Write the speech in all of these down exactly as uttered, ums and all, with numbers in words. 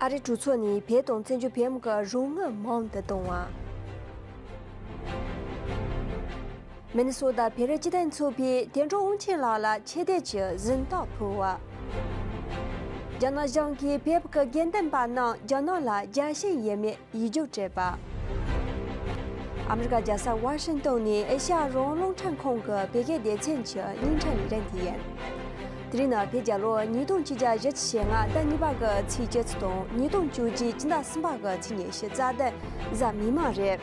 ཨ་རིའི་གྲོས་ཚོགས་ནས་བོད་དང་བཙན་བྱོལ་བོད་མི་གི་རོགས་དངུལ་མང་དུ་གཏོང་བ། མི་ནི་སོ་ཏཱ་བོད་རིགས་སྤྱི་མཐུན་ཚོགས་པས་དོན་གྲུབ་དབང་ཆེན་ལགས་ལ་ཆེ་བསྟོད་ཀྱི་གཟེངས་རྟགས་ཕུལ་བ། རྒྱ་ནག་གཞུང་གིས་བོད་ཀྱི་དགེ་འདུན་པ་རྣམས་རྒྱ་ནག་ལ་རྒྱལ་ཞེན་ཡོད་མེད་ཡིག་རྒྱུགས་སྤྲད་པ། ཨ་མི་རི་ཀ་རྒྱལ་ས་ཝ་ཤིང་ཏོན་ནས་ཨེ་ཤ་ཡ་རང་དབང་རླུང་འཕྲིན་ཁང་གི་བོད་སྐད་སྡེ་ཚན་གྱི་བརྙན་འཕྲིན་ལས་རིམ་དེ་ཡིན། དེ་རིང་ནི་བོད་རྒྱལ་ལོ་ཉིས་སྟོང་ཆིག་བརྒྱ་བཞི་བཅུ་ཞེ་ལྔ་ཟླ་གཉིས་པ་གི་ཚེས་བཅུ་དང་ཉིས་སྟོང་བཅུ་གཅིག་སྤྱི་ཟླ་གསུམ་པ་གི་ཚེས་ཉི་ཤུ་རྩ་བདུན་གཟའ་མིག་དམར་རེད།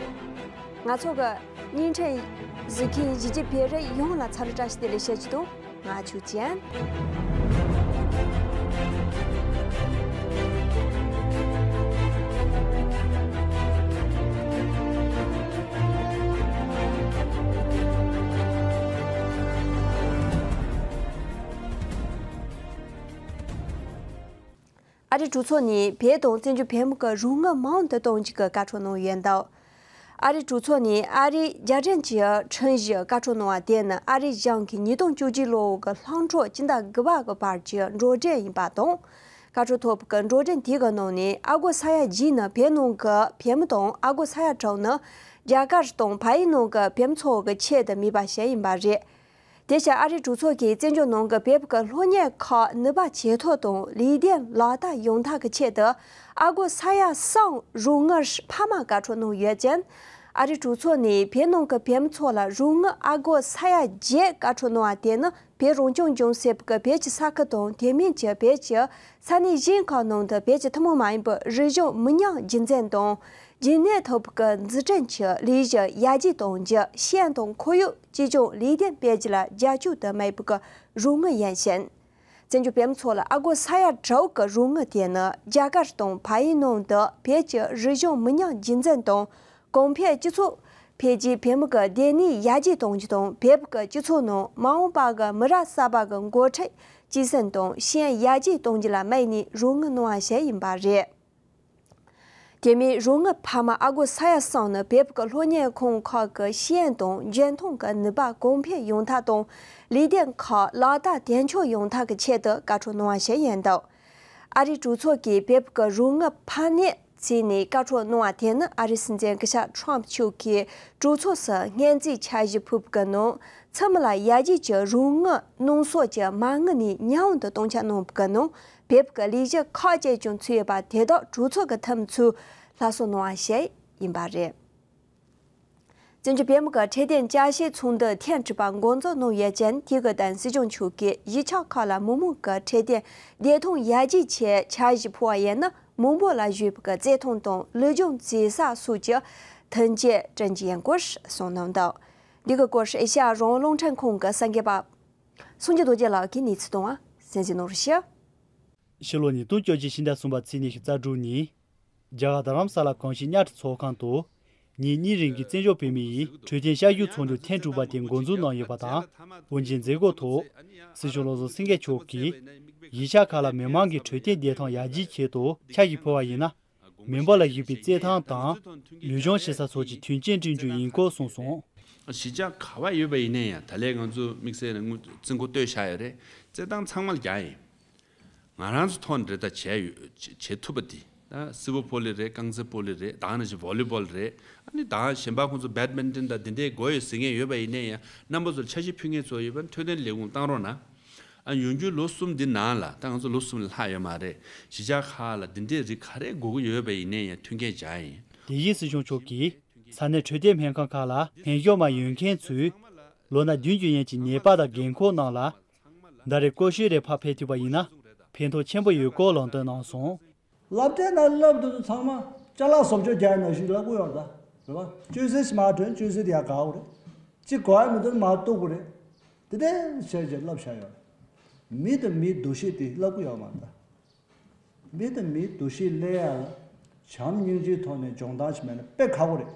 ང་ཚོ་གི་བརྙན་འཕྲིན་གཟིགས་མཁན་གཞིས་བྱེས་བོད་རིགས་ཡོངས་ལ་འཚམས་འདྲི་བཀྲ་ཤིས་བདེ་ལེགས་ཞུ་རྒྱུ་དང་། ང་ཆོས་ཅན། ཨ་རིའི་གྲོས་ཚོགས་ནས་བོད་དང་བཙན་བྱོལ་བོད་མི་གི་རོགས་དངུལ་མང་དུ་གཏོང་རྒྱུ་གི་བཀའ་འཁྲོལ་གནང་ཡོད་འདུག་ཨ་རིའི་གྲོས་ཚོགས་ནས་ཨ་རིའི་རྒྱལ་ཕྲན་གྱི་ཁྲིམས་གཞིས་བཀའ་འཁྲོལ་གནང་བ་དེ་ནི་ཨ་རིའི་གཞུང་གིས་ཉིས་སྟོང་བཅུ་གཅིག་ལོ་གི་ལྷག་འཕྲོ་སྤྱི་ཟླ་དགུ་པ་གི་བར་གྱི་འགྲོ་གྲོན་ཡིན་པ་དང་། བཀའ་འཁྲོལ་ཐོབ་པའི་འགྲོ་གྲོན་དེ་གི་ནང་ནས་ཨ་སྒོར་ས་ཡ་བརྒྱད་ནི་བོད་ནང་གི་བོད་མི་དང་ཨ་སྒོར་ས་ཡ་དྲུག་ནི་རྒྱ་གར་དང་བལ་ཡུལ་ནང་གི་བོད་མི་ཚོ་གི་ཆེད་དུ་དམིགས་པ་བྱས་ཡིན་པ་རེད། དེ་བཞིན་ཨ་རིའི་གྲོས་ཚོགས་ཀྱིས་བཙན་བྱོལ་ནང་གི་བོད་ཀྱི་སློབ་གཉེར་ཁག་ནུས་པ་ཇེ་མཐོ་དང་ལས་དོན་ལག་བསྟར་ཡོང་ཐབས་ཀྱི་ཆེད་དུ་ཨ་སྒོར་ས་ཡ་གསུམ་རོགས་དངུལ་འཕར་མ་བཀའ་འཁྲོལ་གནང་ཡོད་ཅིང་། ཨ་རིའི་གྲོས་ཚོགས་ནས་བོད་ནང་གི་བོད་མི་ཚོ་ལ་རོགས་དངུལ་ཨ་སྒོར་ས་ཡ་བརྒྱད་བཀའ་འཁྲོལ་གནང་བ་དེ་ནི་བོད་རང་སྐྱོང་ལྗོངས་ཟེར་བའི་བོད་ཀྱི་ས་ཁུལ་དང་དེ་མིན་གྱི་བོད་ཀྱི་ས་གནས་གཞན་ཁག་ནང་དུ་བོད་ཀྱི་ཐུན་མོང་མ་ཡིན་པའི་རིག་གཞུང་མི་ཉམས་རྒྱུན་འཛིན་དང་རྒྱུན་གནས་ཐུབ་པའི་འཛུགས་སྐྲུན་གྱི་ལས་གཞི་ཡར་རྒྱས་གཏོང་རྒྱུ། ཤེས་ཡོན་དང་ཁོར་ཡུག་གཅེས་སྐྱོང་ལས་དོན་སྤེལ་རྒྱུ་ལ་རྒྱབ་སྐྱོར་དུ་དམིགས་པའི་རོགས་དངུལ་ཡིན་ཞིང་། བཙན་བྱོལ་བོད་མི་ཚོ་ལ་ཨ་སྒོར་ས་ཡ་དྲུག་གི་རོགས་དངུལ་དེ་ནི་རྒྱ་གར་དང་བལ་ཡུལ་ནང་དུ་བོད་ཀྱི་རིག་གཞུང་མི་ཉམས་རྒྱུན་འཛིན་དང་གོང་འཕེལ་སྤྱི་ཚོགས་འཕེལ་རྒྱས། བོད་མི་གི་བདེ་སྣོད་ཡར་རྒྱས་གཏོང་རྒྱུ་དང་། བོད་ཀྱི་སྤྱི་ཚོགས་ནང་མ་འོངས་པ་གི་མི་རབས་གསར་པ་གི་འགོ་ཁྲིད་སྐྱེད་སྲིང་དང་ཤེས་ཡོན་ཡར་རྒྱས་གཏོང་རྒྱུ་ལ་དམིགས་ནས་རོགས་དངུལ་གནང་བ་ཞིག་ཡིན་པ་རེད། དེ་མིན་རོགས་དངུལ་འཕར་མ་ཨ་སྒོར་ས་ཡ་གསུམ་ནི་བོད་ཀྱི་སློབ་གཉེར་ཁང་ཁག་གི་ཤེས་ཡོན་དང་འཇོན་ཐང་གི་ནུས་པ་གོང་འཕེལ་ཡོང་ཐབས་དང་། ལས་དོན་ཁག་ལག་བསྟར་དོན་འཁྱོལ་ཡོང་ཐབས་ཀྱི་ཆེད་དུ་བཀའ་འཁྲོལ་གནང་བ་ཞིག་ཡིན་འདུག་ཨ་རིའི་གྲོས་ཚོགས་ཀྱིས་བོད་ཀྱི་རོགས་དངུལ་འཕར་སྣོན་བྱས་ནས་བཀའ་འཁྲོལ་གནང་བ་དེ་ནི་ཨ་རིའི་སྲིད་འཛིན་སྐུ་ཞབས་ཁྲོམ་མཆོག་གིས་གྲོས་ཚོགས་སུ་སྔོན་རྩིས་འཆར་གཞི་ཕུལ་བའི་ནང་ཚང་མ་ལ་ཡར་རྒྱས་ཀྱི་རོགས་དངུལ་གནང་ཕྱོགས་ཀྱི་མ་དངུལ་ནས་ཉུང་དུ་གཏོང་ཆ་གནང་བའི་ནང་བོད་ཀྱི་ལས་གཞི་ཁག་ཅིག་ཀྱང་ཚུད་ཡོད་པ་དེ་དག་གྲོས་ཚོགས་ཀྱི་འཐུས་མི་ཚོས་སླར་གསོ་གནང་བ་ཞིག་ཡིན་པ་རེད། བཙན་བྱོལ་བོད་མི་གི་འཕྲོད་བསྟེན་བསྐྱར་ཞིབ་ཚོགས་འདུ་ཐེངས་དྲུག་པ་འགོ་འཛུགས་གནང་ཡོད་ཅིང་། དེ་གི་སྟེང་སྲིད་སྐྱོང་མཆོག་གིས་གཞིས་ཆགས་ཁག་ལ་མི་མང་གི་འཕྲོད་བསྟེན་བདེ་ཐང་ཡར་རྒྱས་ཆེད་འཆར་གཞི་ཕུལ་བ་ཡིན་ན། མི་འབོར་ལ་གཞོལ་བའི་བརྩེ་དུང་དང་ལུས་སྦྱོང་མཛེས་ས་སོགས་ཀྱི་མཐུན་རྐྱེན་བསྐྲུན་རྒྱུ་ཡིན་སྐོར་གསུངས་གནང་འདུག་འདི་གི་སྐོར་ཨེ་ཤ་ཡ་རང་དབང་རླུང་འཕྲིན་ཁང་གི་གསར་འགོད་པ་སངས་རྒྱས་རྡོ་རྗེ་ལགས་ཀྱིས་གནས་ཚུལ་བཏང་བ་གསན་གཟིགས་གནང་རོགས་ཞུ། ཕྱི་ལོ་ཉིས་སྟོང་བཅོ་བརྒྱད་ཕྱི་ཟླ་གསུམ་པ་ཚེས་ཉི་ཤུ་རྩ་དྲུག་ཉིན། རྒྱ་གར་རྡ་རམ་ས་ལ་གངས་སྐྱིད་གཉའ་ཁྲི་ཚོགས་ཁང་དུ། ཉིན་གཉིས་རིང་གི་བཙན་བྱོལ་བོད་མི་ཡི་འཕྲོད་བསྟེན་བསྐྱར་ཞིབ་ཚོགས་འདུ་ཐེངས་དྲུག་པ་དེ་འགོ་འཛུགས་གནང་ཡོད་པ་དང་། དབུ་འབྱེད་མཛད་སྒོའི་ཐོག་སྲིད་སྐྱོང་བློ་བཟང་སེང་གེ་མཆོག་གིས། གཞིས་ཆགས་ཁག་ལ་མི་མང་གི་འཕྲོད་བསྟེན་བདེ་ཐང་ཡར་རྒྱས་ཆེད་དུ་འཆར་གཞི་ཕུལ་བ་ཡིན་ན། མི་འབོར་ལ་གཞིགས་པའི་བརྩེ་ཐང་དང་། ལུས་སྦྱོང་བྱེད་ས་སོགས་ཀྱི་མཐུན་རྐྱེན་བསྐྲུན་རྒྱུ་ཡིན་སྐོར་གསུངས་སོང་། གཞིས་ཆགས་ག་པར་ཡོད་པ་ཡིན་ན་ཡང་། ད་ལན་ང་ཚོ་དམིགས་བསལ་ནས་དངུལ་རྩིས་འགོ་བསྟོད་བཞག་ཡོད་རེད། བརྩེ་ཐང་ཚང་མ་ལ་རྒྱག་ཡིན། ང་རང་ཚོ་ཐོག་ནས་རེ་ད་བྱས་ཡོད། བྱེད་ཐུབ་པ་དེ། ད་སིལ་བ་བོ་ལི་རེད། རྐང་རྩེད་སྤོ་ལོ་རེད། ད་ནང་བཞིན་བོ་ལི་བོལ་རེད། ཨ་ནི་ད་གཞན་པ་ཁོང་ཚོ་བེད་མིན་ཊོན་དང་འདི་འདྲའི་དགོས་ཡོད་ཟེར་མཁན་ཡོད་པ་ཡིན་ན་ཡང་། རྣམ་པ་ཚོར་འཆར་གཞི་ཕུལ་མཁན་ཚོ་ཡོད་པ་ན་འཕྲོད་བསྟེན་ལས་ཁུངས་བཏང་རོགས་གནང་། ཨ། ཡོང་རྒྱུའི་ལོ་གསུམ་འདི་ནང་ལ། ད་ང་ཚོ་ལོ་གསུམ་ལས་ལྷག་ཡོད་མ་རེད། གཞིས་ཆགས་ཁག་ལ་འདི་འདྲའི་རིགས་ག་རེ་དགོས་ཀྱི་ཡོད་པ་ཡིན་ན་ཡང་མཐུན་རྐྱེན་སྦྱར་ཡིན། དེ་བཞིན་སྲིད་སྐྱོང་མཆོག་གིས། ས་གནས་འཕྲོད་བསྟེན་སྨན་ཁང་ཁག་ལ་སྨན་ཞབས་མ་ཡོད་མཁན་ཚོས། ལོ་ན་བདུན་བརྒྱུད་ཡན་གྱི་ནད་པ་དང་རྒན་འཁོགས་རྣམས་ལ། ཟླ་རེར་ཀོ་ཤོད་རེ་ཕར་ཕུལ་ཐུབ་པ་ཡིན་ན། ཕན་ཐོགས་ཆེན་པོ་ཡོད་སྐོར་ལམ་སྟོན་གནང་སོང་། སློབ་གྲྭའི་ནང་སློབ་དེ་ཚོ་ཚང་མ་ཅ་ལག་བཟོ་བཅོས་རྒྱག་ནང་བཞིན་སློབ་ཀྱི་ཡོད་རེད་ད། རེད་པ། གཅོད་ཟས་ཞིག་མར་བསྒྲོན། གཅོད་ཟས་དེ་ཡར་བཀག་དགོས་རེད། གཅིག་གོ་ཡ་མི་འདུག་མར་གཏུབ་དགོས་རེད། དེ་འདྲ་བྱས་བྱས་སློབ་བཞག་ཡོད་རེད། མི་དང་མིའི་འདུ་ཤེས་དེ་སློབ་ཀྱི་ཡོད་མ་རེད་ད། མི་དང་མིའི་འདུ་ཤེས་སླེབས་ཡ་ལ་བྱམས་སྙིང་རྗེའི་ཐོག་ནས་སྦྱོང་བརྡར་ཞིག་མེད་ན་དཔེ་ཁག་པོ་རེད།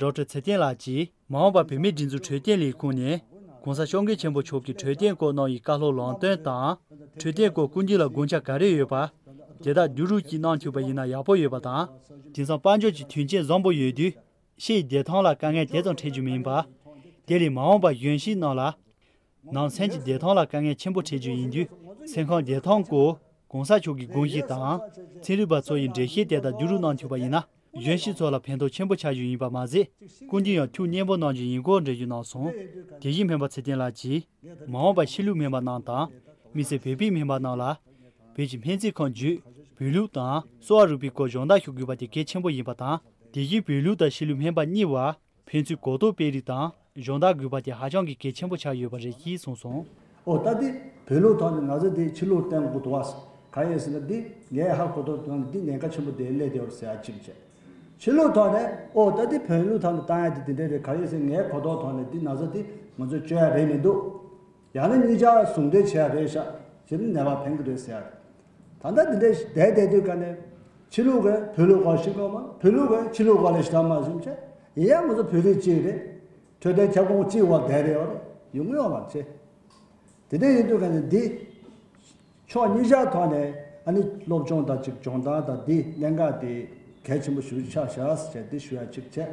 ཌོག་ཊར་ཚེ་བརྟན་ལགས་ཀྱིས་མ་འོངས་པར་བོད་མིའི་སྒྲིག་འཛུགས་འཕྲོད་བསྟེན་ལས་ཁུངས་ནས་༸གོང་ས་༸སྐྱབས་མགོན་ཆེན་པོ་མཆོག་གིས་འཕྲོད་བསྟེན་སྐོར་གནང་བའི་བཀའ་སློབ་ལམ་སྟོན་དང་། འཕྲོད་བསྟེན་སྐོར་སྐུ་མདུན་ལ་དགོངས་འཆར་ག་རེ་ཡོད་པ། དེ་དག་བསྡུ་རུབ་ཀྱིས་གནང་ཐུབ་པ་ཡིན་ན་ཡག་པོ་ཡོད་པ་དང་། དེང་སང་དཔལ་འབྱོར་གྱི་དོན་རྐྱེན་བཟང་པོ་ཡོད་དུས། ཕྱི་ཡི་བདེ་ཐང་ལ་དཀའ་ངལ་དེ་ཙམ་འཕྲད་རྒྱུ་མིན་པ། དེ་ལས་མ་འོངས་པར་གཞོན་གཞིས་རྣམས་ལ། ནང་སེམས་ཀྱི་བདེ་ཐང་ལ་དཀའ་ངལ་ཆེན་པོ་འཕྲད་རྒྱུ་ཡིན་དུས། སེམས་ཁམས་བདེ་ཐང་སྐོར་ གོང་ས་མཆོག་གི་དགོངས་གཞི་དང་། ཚན་རིག་པ་ཚོ་ཡི་འགྲེལ་བཤད་དེ་དག་བསྡུ་རུབ་གནང་ཐུབ་པ་ཡིན་ན། གཞོན་སྐྱེས་ཚོ་ལ་ཕན་ཐོགས་ཆེན་པོ་ཆགས་རྒྱུ་ཡིན་པ་མ་ཟད། ཀུན་གྱིས་ཡང་ཐུགས་མཉེས་པོ་གནང་རྒྱུ་ཡིན་སྐོར་འགྲེལ་བརྗོད་གནང་སོང་། དེ་བཞིན་སྨན་པ་ཚེ་བརྟན་ལགས་ཀྱིས། མ་འོངས་པར་ཕྱི་ལུགས་སྨན་པ་རྣམས་དང་། མི་སེར་བོད་པའི་སྨན་པ་རྣམས་ལ། བོད་ཀྱི་སྨན་རྩིས་ཁང་བརྒྱུད་བོད་ལུགས་དང་གསོ་བ་རིག་པའི་སྐོར་སྦྱོང་བརྡར་ཞུ་དགོས་པ་དེ་གལ་ཆེན་པོ་ཡིན་པ་དང་། དེ་བཞིན་བོད་ལུགས་དང་ཕྱི་ལུགས་སྨན་པ་གཉིས་བར་ཕན་ཚུན་གོ་རྟོགས་སྤེལ་རེས་དང་སྦྱོང་བརྡར་དགོས་པ་དེ་ཧ་ཅང་གི་གལ་ཆེན་པོ་ཆགས་ཡོད་པ་རེད་ཅེས་གསུངས་སོང་། ཨོ་ད་དེ་བོད་ལུགས་ཐོག་ནས་ང་ཚོ་དེ་ཕྱི་ལུགས་བསྟེན་དགོས་འདུག་བ། གང་ཡིན་ཟེར་ན་འདི་ངས་ཧ་གོ་རྟོགས་ཐོག་ནས་འདི་ཉེན་ཁ་ཆེན་པོ་དེ་སླེབས་བསྡད་ཡོད་ཟེར་ཡ་གཅིག་བྱས། ཕྱི་ལུགས་ཐོག་ནས་ཨོ་ད་དེ་བོད་ལུགས་ཐོག་ནས་བཏང་ཡ་དེ་དེ་འདྲ་རེད། གང་ཡིན་ཟེར་ངའི་གོ་རྟོགས་ཐོག་ནས་འདི་ན་ཚ་དེ་ང་ཚོས་བཅོས་ཡ་རེད་མི་འདུག་ཡང་ན་གཉིས་ཆ་ཟུང་འབྲེལ་བྱས་རེད་ཤག་ཅེས་ནི་ནད་པ་ཕན་གི་རེད་ཟེར། ད་ལྟ་འདི་འདྲའི་བསྡད་བསྡད་དུས་ཀ་ནས་ཕྱི་ལུགས་ཀྱི་བོད་ལུགས་སྐོར་ཤེས་དགོས་མ། བོད་ལུགས་ཀྱི་ཕྱི་ལུགས་སྐོར་ལ་ཤེས་མ་ཟིན་བྱས། ཡིན་ཡང་ང་ཚོ་བོད་རིགས་གཅིག་རེད། འཕྲོད་བསྟེན་ཁྱབ་ཁོངས་གཅིག་བར་བསྡད་རེད་བ་རེད། ཡོང་གི་ཡོད་མ་རེད། དེ་འདྲ་ཡིན་དུས་ཀ་ནས་འདི་ཕྱོགས་གཉིས་ཆ་ཐོག་ནས་ཨ་ནི་སློབ་སྦྱོང་དང་གཅིག་སྦྱོང་བརྡར་དང་འདི་གནད་འགག་དེ་གལ་ཆེན་པོ་ཞིག་ཆགས་བཞག་ཟེར་བྱས་འདི་ཞུ་ཡ་གཅིག་བྱས།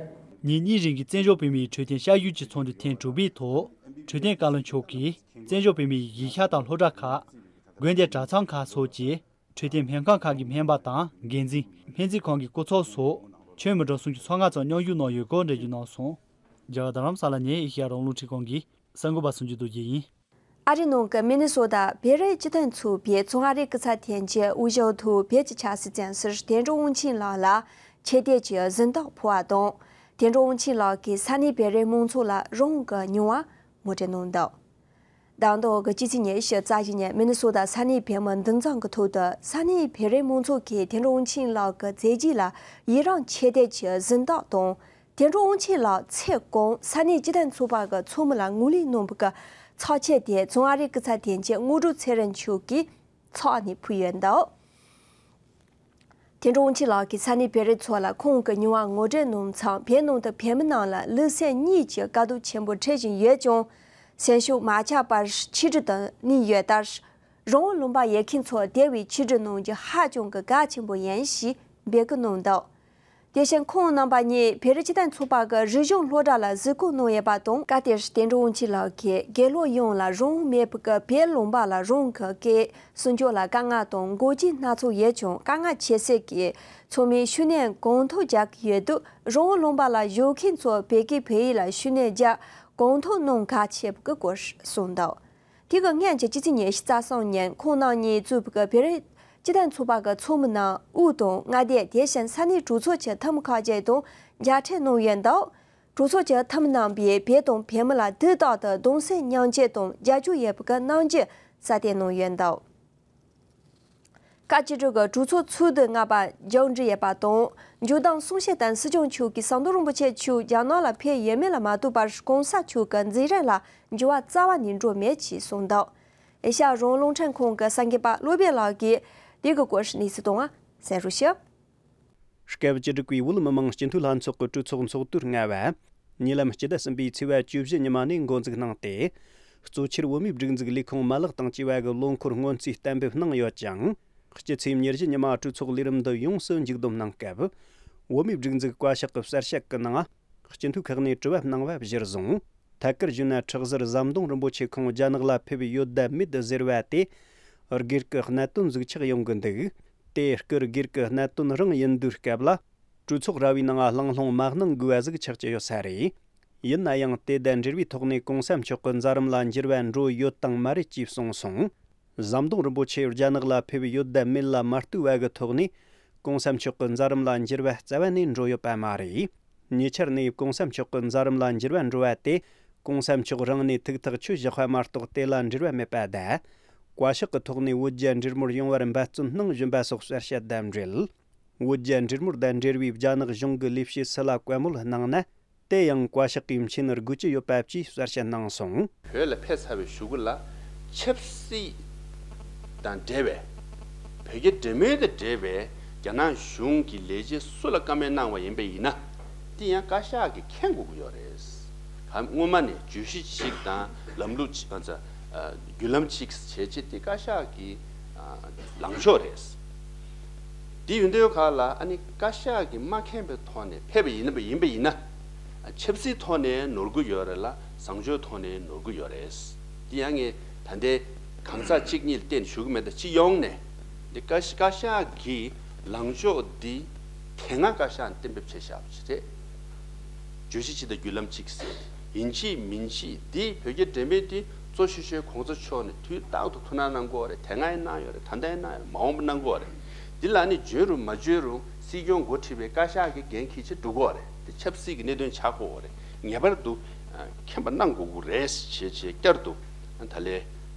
ཉིན་གཉིས་རིང་གི་བཙན་བྱོལ་བོད་མིའི་འཕྲོད་བསྟེན་ཤར་བསྐྱོད་ཀྱི་ཚོགས་འདུ་ཐེངས་དྲུག་པའི་ཐོག་འཕྲོད་བསྟེན་བཀའ་བློན་མཆོག་གིས་བཙན་བྱོལ་བོད་མིའི་གཞིས་ཆགས་དང་སློབ་གྲྭ་ཁག་དགོན་སྡེ་གྲྭ་ཚང་ཁག་སོགས་ཀྱི་འཕྲོད་བསྟེན་སྨན་ཁང་ཁག་གི་སྨན་པ་དང་འགན་འཛིན། སྨན་རྩིས་ཁང་གི་སྐུ་ཚབ་སོགས་ཁྱོན་མི་གྲངས་སུམ་ཅུ་སོ་ལྔ་ཙམ་མཉམ་ཞུགས་གནང་ཡོད་སྐོར་འགྲེལ་བརྗོད་གནང་སོང་། རྒྱ་གར་རྡ་རམ་ས་ལ་ནས་ཨེ་ཤེ་ཡ་རང་དབང་རླུང་འཕྲིན་ཁང་གི་གསར་འགོད་པ་སུ་འཇུ་རྡོ་རྗེ་ཡིན། ཨ་རིའི་ནང་གི་མི་ནི་སོ་ཏ་བོད་རིགས་སྤྱི་མཐུན་ཚོགས་པའི་བཙོན་ཨ་རིའི་སྐུ་ཚབ་དོན་གཅོད་དབུ་ཞྭ་ཐོག་བོད་ཀྱི་ཆབ་སྲིད་བཙོན་ཟུར་དོན་གྲུབ་དབང་ཆེན་ལགས་ལ་ཆེ་བསྟོད་ཀྱི་གཟེངས་རྟགས་ཕུལ་བ་དང་། དོན་གྲུབ་དབང་ཆེན་ལགས་ཀྱིས་ས་གནས་བོད་རིགས་མང་ཚོགས་ལ་རང་གི་མྱོང་བ་ངོ་སྤྲོད་གནང་འདུག་ད་ལྟ་གི་སྤྱི་ཚེས་ཉི་ཤུ་རྩ་བཞི་ཉིན་མི་ནི་སོ་ཏ་ས་གནས་བོད་མི་འདུ་འཛོམས་ཀྱི་ཐོག་ཏུ་ས་གནས་བོད་རིགས་མང་ཚོགས་ཀྱིས་དོན་གྲུབ་དབང་ཆེན་ལགས་ཀྱི་མཛད་རྗེས་ལ་ཡི་རང་ཆེ་བསྟོད་ཀྱི་གཟེངས་རྟགས་དང་། དོན་གྲུབ་དབང་ཆེན་ལགས་ཚེ་གང་ས་གནས་སྤྱི་མཐུན་ཚོགས་པ་གི་ཚོགས་མི་ལ་ངོས་ལེན་གནང་བ་གི་ཚོགས་ཆས་དེ་བཙོན་ཨ་རིའི་སྐུ་ཚབ་དོན་གཅོད་དངོས་གྲུབ་ཚེ་རིང་མཆོག་གིས་ཚོགས་ནས་ཕུལ་ཡོད་འདུག་དོན་གྲུབ་དབང་ཆེན་ལགས་ཀྱིས་ས་གནས་བོད་རིགས་ཚོ་ལ་ཁོང་གི་མྱོང་བ་ངོ་སྤྲོད་གནང་མཚམས་བོད་ནང་དུ་བོད་མི་རྣམས་ལ་ལུས་སེམས་གཉིས་ཀྱི་དཀའ་སྡུག་ཆེན་པོ་འཕྲད་བཞིན་ཡོད་ཀྱང་། སེམས་ཤུགས་མ་ཆག་པར་ཆིག་སྒྲིལ་དུ་གནས་ཡོད་ལྟར། རང་དབང་ལུང་པ་ཡོད་མཁན་ཚོ་དེ་བས་ཆིག་སྒྲིལ་གནང་རྒྱུ་ཧ་ཅང་གི་གལ་ཆེན་པོ་ཡིན་ཞེས་འབོད་སྐུལ་གནང་འདུག་དེ་བཞིན་ཁོང་རྣམ་པ་གཉིས་བོད་རིགས་སྤྱི་མཐུན་ཚོགས་པ་གི་རིག་གཞུང་སློབ་གྲྭ་ལ་གཟིགས་སྐོར་གནང་ཡོད་པ་དང་། སྐབས་དེར་དོན་གྲུབ་དབང་ཆེན་ལགས་ཀྱིས་དགེ་སློབ་ཡོངས་ལ་རང་དབང་མེད་པའི་སྐབས་བོད་ལུང་པ་ལ་རང་གི་སྐད་སྲུང་སྐྱོབ་ལ་དཀའ་ངལ་དང་འགོག་རྐྱེན་སྣ་ཚོགས་ཡོད་ཀྱང་དཀའ་ངལ་ཁྱད་བསད་ཀྱིས་ཚང་མས་ཤུགས་སྣོན་གང་ཐུབ་རྒྱག་གི་ཡོད་དུས། རང་དབང་ལུང་པ་ལ་བཞུགས་མཁན་ཚོས་བོད་སྐད་བོད་ཡིག་ལ་ཤུགས་སྣོན་རྒྱག་གང་ཐུབ་གནང་གལ་ཆེ་བའི་སྐོར་གསུངས་འདུག་དེ་གི་སྔོན་གྱི་སྤྱི་ཚེས་ཉི་ཤུ་རྩ་གསུམ་ཉིན་ཁོང་རྣམ་གཉིས་གཙོས་པའི་བོད་རིགས་སྤྱི་མཐུན་ཚོགས་པ་གི་ཚོགས་མི་རྣམས་དབུས་དང་མངའ་སྡེ། དེ་བཞིན་ས་གནས་གྲོས་ཚོགས་ཀྱི་འཐུས་མི་ཁག་ཅིག་དང་མཇལ་འཕྲད་གནང་ཡོད་འདུག་གྲོས་ཚོགས་ཀྱི་འཐུས་མི་རྣམ་པས་བོད་དང་བོད་མི་ལ་དུས་རྟག་ཏུ་གདུང་སེམས་མཉམ་སྐྱེད་དང་རྒྱབ་སྐྱོར་ཡོད་པའི་རྣམ་འགྱུར་གསལ་སྟོན་གནང་ཡོད་འདུག་བཀའ་སྤྱི་འཐུས་ཀྱི་གྲོས་ཚོགས་ཚོགས་དུས་ལྔ་པ་མཇུག་སྒྲིལ་ཡོད་པ་དང་། མཇུག་བསྡོམས་གསུང་བཤད་དང་སྲིད་སྐྱོང་མཆོག་གིས་ཟམ་གདོང་རིན་པོ་ཆེ་མཆོག་རྒྱ་ནག་ལ་ཕེབས་ཡོད་མེད་ལ་མ་ལྟོས་པར་གོང་ས་མཆོག་གི་མཛད་རིམ་ལ་འགྱུར་བ་རྩ་བ་ནས་འགྲོ་མེད་ཅེས་གསུངས་འདུག་ཨེ་ཤ་ཡ་རང་དབང་རླུང་འཕྲིན་ཁང་གི་གསར་འགོད་པ་བློ་བྷེ་ལགས་ཀྱིས་དེ་གི་སྐོར་གནས་ཚུལ་གཏོང་བ་གསན་རོགས་ཞུ། སྐབས་བཅུ་དྲུག་པའི་བོད་མི་མང་སྤྱི་འཐུས་ལྷན་ཚོགས་ཀྱི་གྲོས་ཚོགས་ཚོགས་དུས་ལྔ་པ། ཉེ་ལམ་སྤྱི་ཟླ་གསུམ་པའི་ཚེས་པ་བཅུ་བཞི་ཉི་མ་ནས་འགོ་འཛུགས་གནང་སྟེ། གཙོ་ཆེར་བོད་མིའི་སྒྲིག་འཛུགས་ལས་ཁུངས་མ་ལག་དང་བཅས་པ་གི་ལོ་འཁོར་སྔོན་རྩིས་གཏན་འབེབས་གནང་ཡོད་ཅིང་། སྤྱི་ཚེས་ཉེར་བཞི་ཉི་མ་གྲོས་ཚོགས་ལས་རིམ་འདི་ཡོངས་སུ་མཇུག་བསྡོམས་གནང་སྐབས། བོད་མིའི་སྒྲིག་འཛུགས་བཀའ་ཤག་གི་གསལ་བཤད་ཀྱི་ནང་། སྤྱི་འཐུས་ཁག་ནས་དྲི་བ་གནང་བ་གཞིར་བཟུང་། ཐད་ཀར་ཞུས་ན་ཁྲག་ཟུར་ཟམ་གདོང་རིན་པོ་ཆེ་ཁོང་རྒྱ་ནག་ལ་ཕེབས་ཡོད་དམ་མེད་ཟེར་བ་དེ། སྒེར་གྱི་གནད་དོན་ཟིག་ཆགས་ཡོང་གི་འདུག་དེ་སྐུ་སྒེར་གྱི་གནད་དོན་རང་ཡིན་དུས་སྐབས་ལ། གྲོས་ཚོགས་ར་བའི་ནང་གླེང་སློང་མ་གནང་དགོས་པ་ཟིག་ཆགས་ཀྱི་ཡོད་ས་རེད། ཡིན་ན་ཡང་དེ་དང་འབྲེལ་བའི་ཐོག་ནས་གོང་ས་མཆོག་གི་མཛད་རིམ་ལ་འགྱུར་བ་འགྲོ་ཡོད་དང་མ་རེད་ཅེས་གསུངས་སོང་། ཟམ་གདོང་རིན་པོ་ཆེ་རྒྱ་ནག་ལ་ཕེབས་ཡོད་དམ་མེད་ལ་མ་ལྟོས་པ་གི་ཐོག་ནས་གོང་ས་མཆོག་གི་མཛད་རིམ་ལ་འགྱུར་བ་རྩ་བ་ནས་འགྲོ་ཡོད་པ་མ་རེད། ཉེ་ཆར་ནས་གོང་ས་མཆོག་གི་མཛད་རིམ་ལ་འགྱུར་བ་འགྲོ་བ་དེ་གོང་ས་མཆོག་རང་ནས་ཐུགས་ཐག་ཆོད་བཞག་པ་མ་གཏོགས་དེ་ལ་འབྲེལ་བ་མེད་པ་དང་། བཀའ་ཤག་གི་ཐོག་ནས་བོད་རྒྱ་འབྲེལ་མོལ་ཡོང་བར་འབད་བརྩོན་གནང་བཞིན་པ་སོགས་གསལ་བཤད་དང་འབྲེལ། བོད་རྒྱ་འབྲེལ་མོལ་དང་འབྲེལ་བའི་རྒྱ་ནག་གཞུང་གི་ལས་བྱེད་སུ་ལ་བཀའ་མོལ་གནང་ན། དེ་ཡང་བཀའ་ཤག་གིས་མཁྱེན་དགོས་ཀྱི་ཡོད་པ་བཅས་གསལ་བཤད་གནང་སོང་། བོད་ལ་ཕེབས་ཚར་བའི་གཞུག་གུ་ལ་ཆབ་སྲིད་དང་འབྲེལ་བའི་བོད་རྒྱ་འབྲེལ་མོལ་དང་འབྲེལ་བའི་རྒྱ་ནག་གཞུང་གི་ལས་བྱེད་སུ་ལ་བཀའ་མོལ་གནང་བ་ཡིན་པ་ཡིན་ན། དེ་ཡང་བཀའ་ཤག་གིས་མཁྱེན་དགོས་ཀྱི་ཡོད་རེད། གམ་སྔོན་མ་ནས་བརྗོད་གཞི་ཞིག་དང་ལམ་ལུགས་ཅིག་ཨ་ཙ་ཨ་བརྒྱུད་ལམ་ཅིག་བྱས་རྗེས་དེ་བཀའ་ཤག་གི་ཨ་ལངས་ཕྱོགས་རེད། དེ་ཡིན་དུས་ག་ལ་ཨ་ནི་བཀའ་ཤག་གིས་མ་མཁྱེན་པའི་ཐོག་ནས་ཕེབས་པ་ཡིན་པ་ཡིན་པ་ཡིན་ན། ཆབ་སྲིད་ཐོག་ནས་ནོར་གྱི་ཡོད་རེད་ལ་བཟང་སྤྱོད་ཐོག་ནས་ནོར་གྱི་ཡོད་རེད། དེ་ཡང་ངས་ད་ལྟའི་གང་ཟག་གཅིག་གཉིས་ལ་བརྟེན་ཞུ་གི་མེད། ད་སྤྱི་ཡོངས་ནས་ བཀའ་བཀའ་ཤག་གི་ལངས་ཕྱོགས་འདི་དེ་སྔ་བཀའ་ཤག་གཏན་འབེབས་བྱས་བཞག་པ་ཞིག་རེད། བརྗོད་གཞི་སྤྱི་དང་བརྒྱུད་ལམ་གཅིག་ཟེར། ཡིན་གཅིག་མིན་གཅིག་འདི་བོད་རྒྱ་འབྲེལ་མོལ་འདི་གཙོ་ཆེ་ཤོས་གོང་ས་མཆོག་ནས་དུས་རྟག་ཏུ་ཐུགས་སྣང་གནང་གི་ཡོད་རེད། དེ་སྔ་ཡང་གནང་ཡོད་རེད། ད་ལྟ་ཡང་གནང་ཡོད་རེད། མ་འོངས་པ་གནང་གི་ཡོད་རེད། འདི་ལ་ནི་འཇོན་རུང་མ་འཇོན་རུང་སྲིད་སྐྱོང་འགོ་ཁྲིད་པའི་བཀའ་ཤག་གི་འགན་འཁྱེར་བྱས་འགྲོ་གི་ཡོད་རེད། དེ་ཆབ་སྲིད་ཀྱི་གནད་དོན་ཆགས་ཀྱི་ཡོད་རེད། ངེས་པར་དུ་མཁྱེན་པ་གནང་དགོས་ཀྱི་རེད་ཅེས་བྱས་བསྐྱར་དུ་ད་ལན་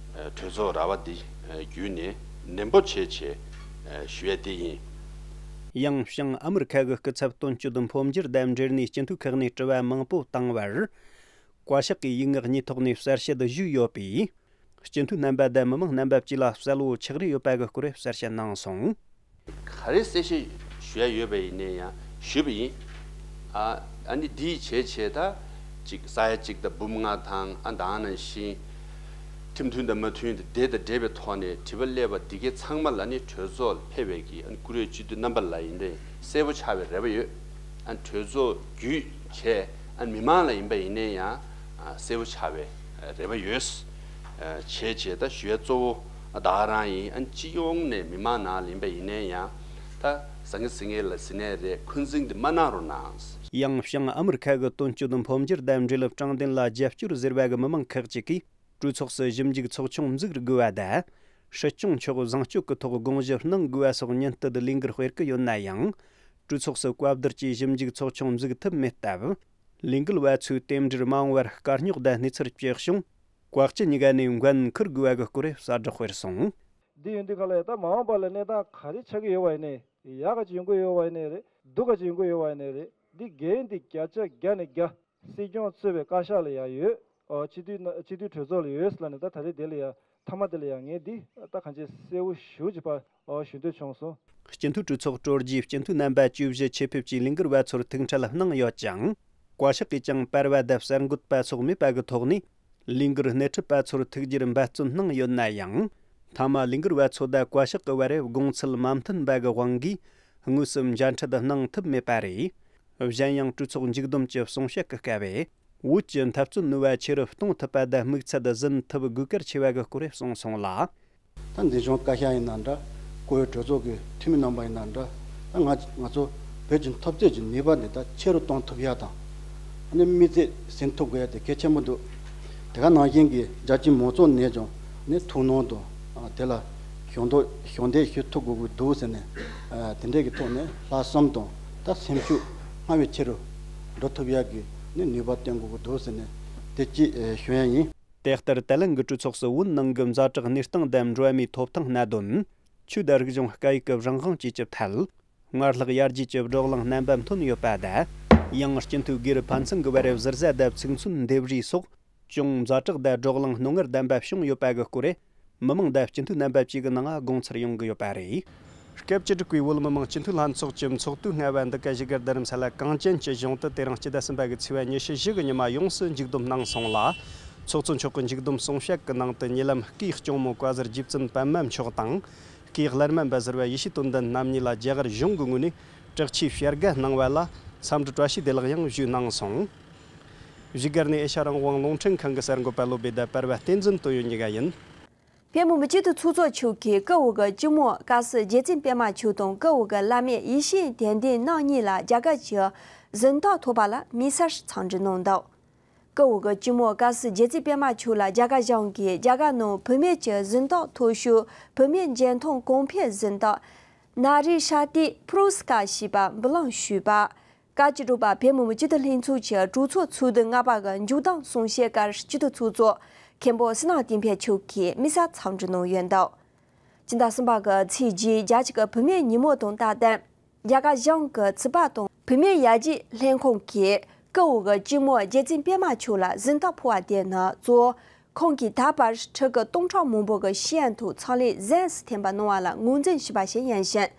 གྲོས་ཚོགས་ར་བ་འདི་བརྒྱུད་ནས་ནན་པོ་བྱས་བྱས་ཞུ་ཡ་དེ་ཡིན། ཡང་བྱུང་ཨ་མི་རི་ཁ་གི་སྐུ་ཚབ་དོན་གཅོད་འཕོ་འགྱུར་དང་འབྲེལ་ནས་སྤྱི་འཐུས་ཁག་ནས་དྲི་བ་མང་པོ་བཏང་བར། བཀའ་ཤག་གིས་ཡིག་ངག་གཉིས་ཐོག་ནས་གསལ་བཤད་ཞུས་ཡོད་པས། སྤྱི་འཐུས་རྣམ་པ་དང་མི་མང་རྣམ་པ་བཅས་ལ་གསལ་བོ་ཆགས་རེ་ཡོད་པ་གི་སྐོར་གསལ་བཤད་གནང་སོང་། ག་རེ་གསལ་བཤད་ཞུ་ཡ་ཡོད་པ་ཡིན་ནའི་ཡང་ཞུས་པ་ཡིན། ཨ་ཨ་ནི་འདིའི་བྱས་བྱས་ད་ཅིག་ས་ཡ་གཅིག་དང་འབུམ་ལྔ་དང་ཨ་ད་ནང་བཞིན་ཁྲིམས་མཐུན་དང་མ་མཐུན་དེ་དེ་དང་འབྲེལ་བའི་ཐོག་ནས་དྲི་བ་སླེབས་པ་འདི་གའི་ཚང་མ་ལ་ནི་གྲོས་ཚོགས་ལ་ཕེབས་པའི་གི་ཨ་ནི་བཀུར་འོས་སྤྱི་འཐུས་རྣམ་པ་ལ་ཡིན་ནའི་གསལ་བོ་ཆགས་པའི་རེ་བ་ཡོད། ཨ་ནི་གྲོས་ཚོགས་བརྒྱུད་བྱས་ཨ་ནི་མི་མང་ལ་ཡིན་པ་ཡིན་ནའི་ཡང་གསལ་བོ་ཆགས་པའི་རེ་བ་ཡོད། བྱས་བྱས་ད་ཞུ་ཡ་གཙོ་བོ་ད་ག་རང་ཡིན། ཨ་ནི་སྤྱི་ཡོངས་ནས་མི་མང་ནང་ལ་ཡིན་པ་ཡིན་ནའི་ཡང་ད་ཟང་ངེ་ཟིང་ངེ་ལ་ཟིན་ནའི་རེད། འཁོན་འཛིན་འདི་མ་གནང་རོགས་གནང་། ཡང་བྱང་ཨ་མི་རི་ཁ་གི་དོན་གཅོད་འཕོ་འགྱུར་དང་འབྲེལ་དྲང་བདེན་ལ་རྒྱབ་སྐྱོར་ཟེར་བ་གི་མི་མང་ཁག་ཅིག་གིས་གྲོས་ཚོགས་སུ་ཞིབ་འཇུག་ཚོགས་ཆུང་འཛུགས་དགོས་པ་དང་། སྲིད་སྐྱོང་མཆོག་བཟང་སྤྱོད་ཀྱི་ཐོག་དགོངས་ཞུ་གནང་དགོས་པ་སོགས་ཉིན་བསྟུད་ལས་འགུལ་སྤེལ་གི་ཡོད་ན་ཡང་། གྲོས་ཚོགས་སུ་བཀའ་བསྡུར་གྱིས་ཞིབ་འཇུག་ཚོགས་ཆུང་འཛུགས་ཐུབ་མེད་སྟབས། ལས་འགུལ་བ་ཚོས་རྟེན་འབྲེལ་མ་འོངས་པར་དཀའ་རྙོག་དང་གནས་ཚུལ་སྤྱད་བྱུང་། བཀའ་སྤྱི་གཉིས་ཀ་ནས་འགན་འཁུར་དགོས་པ་གི་སྐོར་གསལ་བསྒྲགས་སྤེལ་སོང་། འདི་ཡོད་འདི་ག་ལ་ཡ་ད་མ་འོངས་པ་ལ་གནས་སྟངས་ག་རེ་ཆགས་ཀྱི་ཡོད་པ་ཡིན་ནའི་ཡག་ག་ཅིག་ཡོང་གི་ཡོད་པ་ཡིན་ནའི་རེད། སྡུག་ག་ཅིག་ཡོང་གི་ཡོད་པ་ཡིན་ནའི་རེད། འདི་འགན་འདི་བརྒྱ་ཆ་བརྒྱ་ནས་བརྒྱ་སྲིད་སྐྱོང་གཙོས་པའི་བཀའ་ཤག་ལ་ཡང་ཡོད། ཨོ་སྤྱི་འཐུས་ན་སྤྱི་འཐུས་གྲོས་ཚོགས་ལ་ཡོད་ལབ་ནས་ད་ད་རེས་དེ་ལ་ཡང་མཐའ་མ་དེ་ལ་ཡང་ངས་འདི་ད་གང་ཅི་གསལ་བོ་ཞེ་པོ་ཅིག་ཕར་ཨོ་ཞུ་འདོད་བྱུང་སོང་། སྤྱི་འཐུས་གྲོས་ཚོགས་གྲོལ་རྗེས་སྤྱི་འཐུས་རྣམ་པ་བཅུ་བཞི་ཆེད་ཕེབས་ཀྱིས་ལས་འགུལ་བ་ཚོར་ཐུག་འཕྲད་གནང་ཡོད་ཀྱང་། བཀའ་ཤག་གིས་ཀྱང་པར་བ་དང་གསར་འགོད་པ་སོགས་མེད་པ་གི་ཐོག་ནས། ལས་འགུལ་སྣེ་ཁྲིད་པ་ཚོར་ཐུག་རྒྱུར་འབད་བརྩོན་གནང་ཡོད་ན་ཡང་། མཐའ་མ་ལས་འགུལ་བ་ཚོ་དང་བཀའ་ཤག་གི་བར་དགོངས་ཚུལ་མ་མཐུན་པ་གི་དབང་གིས་དངོས་སུ་མཇལ་འཕྲད་གནང་ཐུབ་མེད་པ་རེད། གཞན་ཡང་གྲོས་ཚོགས་མཇུག་བསྡོམས་ཀྱི་གསུང་བཤད་ཀྱི་སྐབས། བོད་ཀྱི་འཐབ་རྩོད་ནུས་པ་ཆེ་རུ་གཏོང་ཐུབ་པ་དང་དམིགས་ཚད་ཟིན་ཐུབ་དགོས་གལ་ཆེ་བ་གི་སྐོར་གསུངས་སོང་ལ། ད་འཛིན་སྐྱོང་བཀའ་ཤག་ཡིན་ན་འདྲ། བཀུར་འོས་གྲོས་ཚོགས་ཀྱི་འཐུས་མི་རྣམ་པ་ཡིན་ན་འདྲ། ད་ང་ང་ཚོ་བོད་ཀྱི་འཐབ་རྩོད་ཀྱི་ནུས་པ་འདི་ད་ཆེ་རུ་གཏོང་ཐུབ་ཡ་དང་། ཨ་ནི་དམིགས་ཚད་ཟིན་ཐུབ་དགོས་ཡ་དེ་གལ་ཆེན་པོ་འདུག་དེ་ག་ནང་བཞིན་གྱི་རྒྱ་ཆེའི་མང་ཚོགས་ནས་ཀྱང་ནི་ཐུགས་སྣང་དང་། ཨ་དེ་ལ་ཞབས་འདེགས་ཞབས་འདེགས་ཞུ་ཐུབ་དགོས་ཀྱི་འདུག་ཟེར་ནས། ཨ་དེ་འདྲས་ཀྱི་ཐོག་ནས་ལྷག་བསམ་དང་ད་སེམས་ཤུགས་སྔར་བས་ཆེ་རུ་འགྲོ་ཐུབ་ཡ་གི་ནི་ནུས་པ་བཏོན་དགོས་ཀྱི་འདུག་ཟེར་ནས་དེ་གཅིག་ཨ་ཞུ་ཡ་ཡིན། དེ་ལྟར་ད་ལན་གྱི་གྲོས་ཚོགས་སུ་བོད་ནང་གི་ཛ་དྲག་གནས་སྟངས་དང་འགྲོ་བ་མིའི་ཐོབ་ཐང་གནད་དོན། ཆོས་དང་རིག་གཞུང་སྐད་ཡིག་གི་རང་དབང་བཅས་ཀྱི་ཐད། སྔར་ལྷག་ཡར་རྒྱས་ཀྱི་བགྲོ་གླེང་རྣམ་པ་ཐོན་ཡོད་པ་དང་། ཡང་སྤྱི་འཐུས་སྒེར་ཕན་ཚུན་གྱི་བར་གཟི་བརྗིད་དང་ཚིག་མཚོན་འདེབས་རེས་སོགས་ཅུང་ཛ་དྲག་དང་བགྲོ་གླེང་རྣོ་ངར་ལྡན་པ་བྱུང་ཡོད་པ་གི་སྐོར། མི་མང་དང་སྤྱི་འཐུས་རྣམ་པ་བཅས་ཀྱི་ནང་དགོངས་ཚུལ་ཡོང་གི་ཡོད་པ་རེད། སྐབས་བཅུ་དྲུག་པའི་བོད་མི་མང་སྤྱི་འཐུས་ལྷན་ཚོགས་ཀྱི་ཚོགས་དུས་ལྔ་པ་འདི་ག་བཞུགས་སྒར་རྡ་རམ་ས་ལ་གངས་ཅན་གྱི་གཞུང་དུ་དེ་རིང་སྤྱི་ཟླ་གསུམ་པ་གི་ཚེས་པ་ཉི་ཤུ་བཞི་གི་ཉི་མ་ཡོངས་སུ་མཇུག་བསྡོམས་གནང་སོང་ལ། ཚོགས་གཙོ་མཆོག་གི་མཇུག་བསྡོམས་གསུང་བཤད་ཀྱི་ནང་དུ་ཉེ་ལམ་སྐུའི་སྐྱོང་མོ་བཀའ་ཟུར་རྗེ་བཙུན་པདྨ་མཆོག་དང་། སྐུའི་བླ་སྨན་པ་ཟུར་པ་ཡེ་ཤེས་དོན་ལྡན་རྣམ་གཉིས་ལ་རྒྱ་གར་གཞུང་གི་ངོས་ནས་དྲག་ཆེའི་བྱ་དགའ་གནང་བ་ལ་འཚམས་འདྲི་བཀྲ་ཤིས་བདེ་ལེགས་ཡང་ཞུས་གནང་སོང་། བཞུགས་སྒར་ནས་ཨེ་ཤ་རང་དབང་རླུང་འཕྲིན་ཁང་གི་གསར་འགོད་པ་བློ་སྦེ་དང་པར་བ་བསྟན་འཛིན་དོན་ཡོད་གཉིས་ཀ་ཡིན། བོད་མི་མང་སྤྱི་འཐུས་ཚོགས་གཙོ་མཆོག་གིས་སྐུ་འོག་གི་སྤྱི་མོ་བཀའ་ཟུར་རྗེ་བཙུན་པད་མ་མཆོག་དང་སྐུ་འོག་གི་བླ་སྨན་ཡེ་ཤེས་དོན་ལྡན་རྣམ་གཉིས་ལ་རྒྱ་གར་གྱི་གཟེངས་རྟགས་ཐོབ་པ་ལ་དམིགས་བསལ་འཚམས་འདྲི་གནང་འདུག་སྐུ་འོག་གི་སྤྱི་མོ་བཀའ་ཟུར་རྗེ་བཙུན་པད་མ་མཆོག་ལ་རྒྱ་གར་གཞུང་གིས་རྒྱ་གར་ནང་བུད་མེད་ཀྱི་གཟེངས་རྟགས་མཐོ་ཤོས་བུད་མེད་འཇོན་ཐང་གོང་འཕེལ་གཟེངས་རྟགས་ན་རི་ཤ་ཏི་ཕུ་རུ་སི་ཀར་ཞེས་པ་འབུལ་ལམ་ཞུས་པ། བཀའ་སྤྱི་འགྲོ་པ་བོད་མི་མང་སྤྱི་འཐུས་ལྷན་ཚོགས་ཀྱི་གྲོས་ཚོགས་ཚོགས་དུས་ལྔ་པ་གི་མཇུག་བསྡོམས་གསུང་བཤད་སྐབས་སྤྱི་འཐུས་ཚོགས་གཙོ་མཁན་པོ་བསོད་ནམས་བསྟན་འཕེལ་མཆོག་གིས་དམིགས་བསལ་འཚམས་འདྲི་གནང་ཡོད་འདུག་སྤྱི་ཟླ་གསུམ་པ་གི་ཚེས་བརྒྱད་རྒྱལ་སྤྱི་གི་བུད་མེད་ཉིན་མོ་དང་སྟབས་བསྟུན། རྒྱ་གར་གཞུང་གི་ཚོགས་པ་དང་བུད་མེད་ཡར་རྒྱས་ལྷན་ཁང་གིས་སྐུ་འོག་གི་སྤྱི་མོ་རྗེ་བཙུན་པད་མ་མཆོག་ལ་གཟེངས་རྟགས་ཕུལ་བ་དེ་ནི་གཙོ་བོ་ཁོང་གིས་ད་བར་ཕྲུ་གུ་སྟོང་ཕྲག་མང་པོ་གི་ཤེས་ཡོན་ཐོག་ཕྱག་ལས་གཟེངས་སུ་ཐོན་པ་གནང་བ་ལ་ངོས་འཛིན་ཞུས་པ་ཞིག་ཡིན་ཞིང་།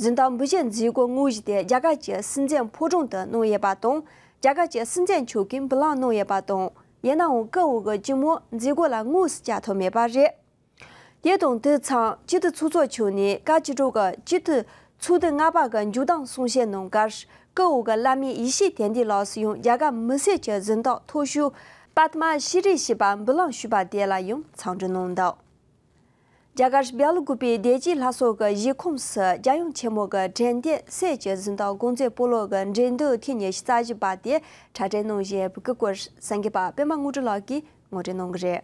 གཟེངས་རྟགས་འབུལ་རྒྱུའི་མཛད་སྒོ་དངོས་གཞི་དེ་རྒྱ་གར་གྱི་སྲིད་འཛིན་ཕོ་བྲང་དུ་གནང་ཡོད་པ་དང་། རྒྱ་གར་གྱི་སྲིད་འཛིན་མཆོག་གིས་འབུལ་ལམ་གནང་ཡོད་པ་དང་། ཡིན་ནའང་སྐུ་འོག་གི་སྤྱི་མོ་མཛད་སྒོ་ལ་དངོས་སུ་བཅར་ཐུབ་མེད་པ་རེད། དེ་དང་དུས་མཚུངས་སྤྱི་འཐུས་ཚོགས་གཙོ་མཆོག་ནས་བཀའ་སྤྱི་འགྲོ་གི་སྤྱི་འཐུས་ཚོགས་དུས་ལྔ་པ་གི་མཇུག་བསྡོམས་གསུང་བཤད་གནང་སྐབས། སྐུ་འོག་གི་བླ་སྨན་ཡེ་ཤེས་དོན་ལྡན་ལགས་སུ་ཡང་རྒྱ་གར་མི་སེར་གྱི་གཟེངས་རྟགས་མཐོ་ཤོས་པདྨ་ཤྲི་རི་ཞེས་པ་འབུལ་ལམ་ཞུས་པ་དེ་ལ་ཡང་འཚམས་འདྲི་གནང་འདུག་རྒྱ་གར་སྦེལ་ཀོབ་པའི་བདེ་སྐྱིད་ལྷ་གསོལ་གྱི་གཞིས་ཁོངས་སུ་རྒྱལ་ཡུམ་ཆེན་མོ་གི་དྲན་རྟེན་སྲས་ཀྱི་གཟི་མདངས་དགོངས་རྫོགས་སྤོ་ལོ་གི་འགྲན་བསྡུར་ཐེངས་ཉི་ཤུ་རྩ་བཞི་པ་དེ་གྲ་སྒྲིག་གནང་བཞིན་པའི་སྐོར་གསར་འགོད་པ་པད་མ་དངོས་གྲུབ་ལགས་ཀྱིས་ངོ་སྤྲོད་གནང་གི་རེད།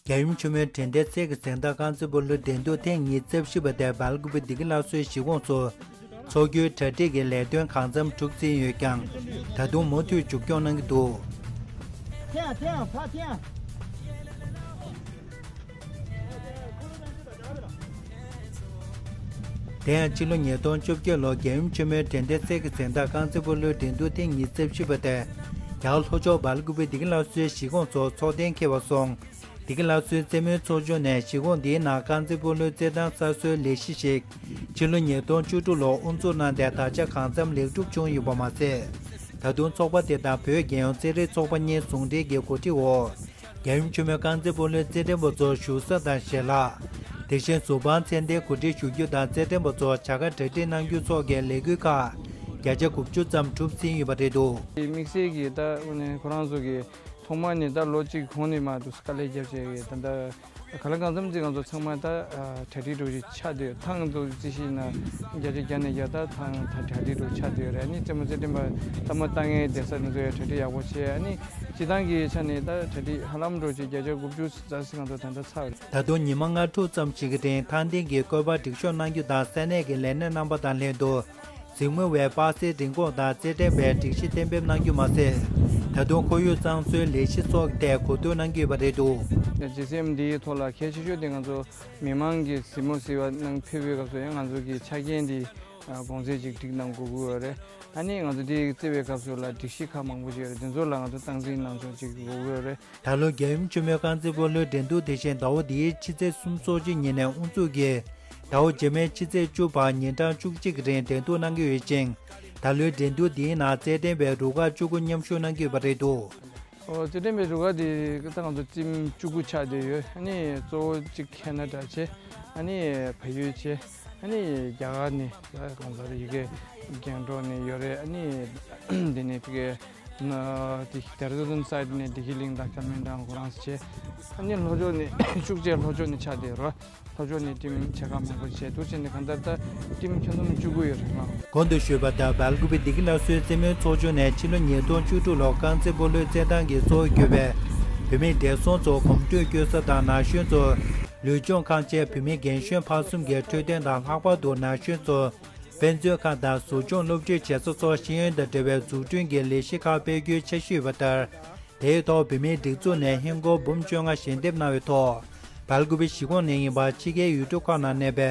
རྒྱལ་ཡུམ་ཆེན་མོའི་དྲན་རྟེན་སྲས་ཀྱི་གཟི་མདངས་རྐང་རྩེད་སྤོ་ལོའི་འགྲན་བསྡུར་ཐེངས་ཉི་ཤུ་རྩ་བཞི་པ་དེ་སྦེལ་ཀོབ་པའི་བདེ་སྐྱིད་ལྷ་གསོལ་གཞིས་ཁོངས་སུ་འཚོགས་རྒྱུའི་གྲ་སྒྲིག་གི་ལས་དོན་གང་འཚམ་གྲུབ་ཟིན་ཡོད་ཀྱང་། ད་དུང་མུ་མཐུད་མཇུག་སྐྱོང་གནང་གི་འདུག། དེ་ཡང་ཕྱི་ལོ་ཉིས་སྟོང་བཅོ་བརྒྱད་ལོར་རྒྱལ་ཡུམ་ཆེན་མོའི་དྲན་རྟེན་སྲས་ཀྱི་གཟི་མདངས་རྐང་རྩེད་སྤོ་ལོའི་འགྲན་བསྡུར་ཐེངས་ཉི་ཤུ་རྩ་བཞི་པ་དེ་རྒྱ་གར་ལྷོ་ཕྱོགས་སྦེལ་ཀོབ་པའི་བདེ་སྐྱིད་ལྷ་གསོལ་གཞིས་ཁོངས་སུ་འཚོགས་གཏན་འཁེལ་བ་སོང་། བདེ་སྐྱིད་ལྷ་གསོལ་རྩེད་མོའི་ཚོགས་ཆུང་ནས་གཞིས་ཁོངས་འདིའི་ནང་རྐང་རྩེད་སྤོ་ལོའི་རྩེད་ཐང་གསར་བཟོའི་ལས་གཞི་ཞིག་ཕྱི་ལོ་ཉིས་སྟོང་བཅུ་དྲུག་ལོར་དབུ་འཛུགས་གནང་སྟེ་ད་ཆ་གང་འཚམ་ལེགས་གྲུབ་བྱུང་ཡོད་པ་མ་ཟད། ད་དུང་ཚོགས་པ་དེ་དང་བོད་རྒྱལ་ཡོངས་རྩེད་རིགས་ཚོགས་པ་གཉིས་ཟུང་འབྲེལ་གྱི་གོ་སྒྲིག་འོག་རྒྱལ་ཡུམ་ཆེན་མོའི་རྐང་རྩེད་སྤོ་ལོའི་རྩེད་འགྲན་པ་ཚོར་བཞུགས་ས་དང་ཞལ་ལག། དེ་བཞིན་གཟུ་དཔང་ཚད་ལྡན་གོ་སྒྲིག་ཞུ་རྒྱུ་དང་རྩེད་འགྲན་པ་ཚོར་བྱ་དགའ་གྲ་སྒྲིག་གནང་རྒྱུ་སོགས་ཀྱི་ལས་འགུལ་ཁག་བརྒྱ་ཆ་དགུ་བཅུ་ཙམ་གྲུབ་ཟིན་ཡོད་པ་རེད་འདུག། དམིགས་བསལ་གྱི་ད་དངོས་གནས་ཁོ་རང་ཚོ་གི་ཐོག་མ་ནས་ད་ལོ་གཅིག་གོང་ནས་མར་འདུག་དཀའ་ལས་བརྒྱབ་བྱས་ད་ལྟ་ག་ལ་གང་འཚམ་ཅིག་ང་ཚོ་ཚང་མ་ད་གྲ་སྒྲིག་འགྲོ་བཞིན་ཆགས་བསྡད་ཡོད། ཐང་དུ་རྩིས་ཤིག་ན་བརྒྱ་ཆ་བརྒྱ་ནས་བརྒྱ་ད་ཐང་ད་གྲ་སྒྲིག་འགྲོ་ཆགས་བསྡད་ཡོད་རེད། ཨ་ནི་རྩེད་མོ་རྩེད་འགྲན་པ་ལྟད་མོ་ལྟ་མཁན་བསྡད་ས་དེ་ཚོ་ཡང་གྲ་སྒྲིག་ཡག་པོ་བྱས། ཨ་ནི་སྤྱི་བཏང་གི་ཆ་ནས་ད་གྲ་སྒྲིག་ཧ་ལམ་འགྲོ་བྱས་བརྒྱ་ཆ་དགུ་བཅུ་ཙམ་ཞིག་ང་ཚོ་ད་ལྟ་ཚར་བ་རེད། ད་དུང་ཉི་མ་ལྔ་དྲུག་ཙམ་ཞིག་གི་རིང་ཐང་སྟེང་གི་བཀོད་པ་སྒྲིག་ཞོགས་གནང་རྒྱུ་དང་ས་གནས་ཀྱི་ལས་སྣེ་རྣམ་པ་དང་ལྷན་དུ། གཟིགས་མོ་བའི་པར་སའི་རིན་གོང་དང་རྩེད་འགྲན་པའི་སྒྲིག་གཞི་གཏན་འབེབས་གནང་རྒྱུ་མ་ཟད། ད་དུང་ཁོར་ཡུག་གཙང་བཟོའི་ལས་གཞི་སོགས་ཀྱི་ཐད་གོ་བསྡུར་གནང་གི་ཡོད་པ་རེད་འདུག། ཇི་སི་ཨེམ་འདིའི་ཐོག་ལ་གལ་ཆེ་ཤོས་དེ་ང་ཚོ་མི་མང་གིས་གཟིགས་མོ་གཟིགས་པ་གནང་ཕེབས་པའི་སྐབས་སུ་ཡང་ང་ཚོ་གི་ཆ་རྐྱེན་འདི་གོང་ཚད་ཅིག་སྒྲིག་གནང་དགོས་ཀྱི་ཡོད་རེད། ཨ་ནི་ང་ཚོ་འདི་རྩེ་བའི་སྐབས་སུ་ལ་སྒྲིག་གཞི་ཁག་མང་པོ་ཞིག་ཡོད་རེད། དེ་ཚོ་ལ་ང་ཚོ་སྟངས་འཛིན་གནང་ཕྱོགས་ཅིག་དགོས་ཀྱི་ཡོད་རེད། ད་ལོ་རྒྱལ་ཡུམ་ཆེན་མོའི་རྐང་རྩེད་སྤོ་ལོའི་འགྲན་བསྡུར་དེ་བཞིན་ཟླ་བ་འདིའི་ཕྱི་ཚེས་སུམ་ཅུ་སོ་གཅིག་ཉིན་ནས་དབུ་འཛུགས་ཀྱིས་ཟླ་བ་རྗེས་མའི་ཕྱི་ཚེས་བཅུ་བར་ཉིན་གྲངས་བཅུ་གཅིག་གི་རིང་འགྲན་བསྡུར་གནང་གི་ཡོད་ཅིང་། ད་ལོའི་འགྲན་བསྡུར་འདིའི་ནང་རྩེད་འགྲན་པའི་རུ་ཁག་བཅུ་དགུ་མཉམ་ཞུགས་གནང་གི་ཡོད་པ་རེད་འདུག། ཨོ་རྩེད་འགྲན་པའི་རུ་ཁག་དེ་ད་ང་ཚོ་ཊིམ་བཅུ་དགུ་ཆགས་བསྡད་ཡོད། ཨ་ནི་གཙོ་བོ་གཅིག་ཁེ་ན་ཌ་བྱས། ཨ་ནི་བལ་ཡུལ་བྱས། ཨ་ནི་རྒྱ་གར་ནས་ད་གང་ལྟར་ཡི་གེ་རྒྱང་སྒྲོག་ནས་ཡོད་རེད། ཨ་ནི་དེ་ནས་ཕ་གི་ན་དེ་ཌེ་ར་ཌུན་སའིཌ་ནས་བདེ་སྐྱིད་གླིང་དང་ཁེལ་མན་དང་ཁོ་རང་ཚོ་བྱས། ཨ་ནི་ལྷོ་ཕྱོགས་ནས་ཤུགས་ཆེ་ལྷོ་ཕྱོགས་ནས་ཆགས་བསྡད་ཡོད་རེད། ལྷོ་ཕྱོགས་ནས་ཊིམ་ཆེ་ཁག་མང་པོ་བྱས་འདུག་བྱས་ནས་གང་ལྟར་ད་ཊིམ་ཁྱོན་བསྡོམས་བཅུ་དགུ་ཡོད་རེད་ང་། གོང་དུ་ཞུས་པ་ལྟར་སྦེལ་ཀོབ་པའི་བདེ་སྐྱིད་སླར་གསོའི་རྩེད་མོའི་ཚོགས་ཆུང་ནས་ཕྱི་ལོ་ཉིས་སྟོང་བཅུ་དྲུག་ལོར་རྐང་རྩེད་སྤོ་ལོའི་རྩེད་ཐང་གི་གཙོ་བོར་གྱུར་པའི་བུད་མེད་བགྲེས་སོང་ཚོ་གོམ་བགྲོད་སྐྱོད་ས་དང་ན་གཞོན་ཚོ་ལུས་སྦྱོང་ཁང་བཅས་བུད་མེད་རྒན་གཞོན་ཕར་གསུམ་གྱི་འཕྲོད་བསྟེན་དང་ལྷག་པར་དུ་ན་གཞོན་ཚོ་དཔེ་མཛོད་ཁང་དང་གཟུགས་སྦྱོང་སློབ་ཁྲིད་བྱེད་ས་སོགས་ཤེས་ཡོན་དང་འབྲེལ་བའི་འཛུགས་སྐྲུན་གྱི་ལས་གཞི་ཁག་སྤེལ་རྒྱུའི་འཆར་གཞི་ཡོད་པ་ལྟར། དེའི་ཐོག་བོད་མིའི་སྒྲིག་འཛུགས་ནས་ཧིན་སྒོར་འབུམ་བཅོ་ལྔ་ཞལ་འདེབས་གནང་བའི་ཐོག་སྦེལ་ཀོབ་པའི་གཞིས་ཁོངས་ནས་ཡིན་པ་ཕྱི་རྒྱལ་ཡུལ་གྲུ་ཁག་ནང་གནས་པའི་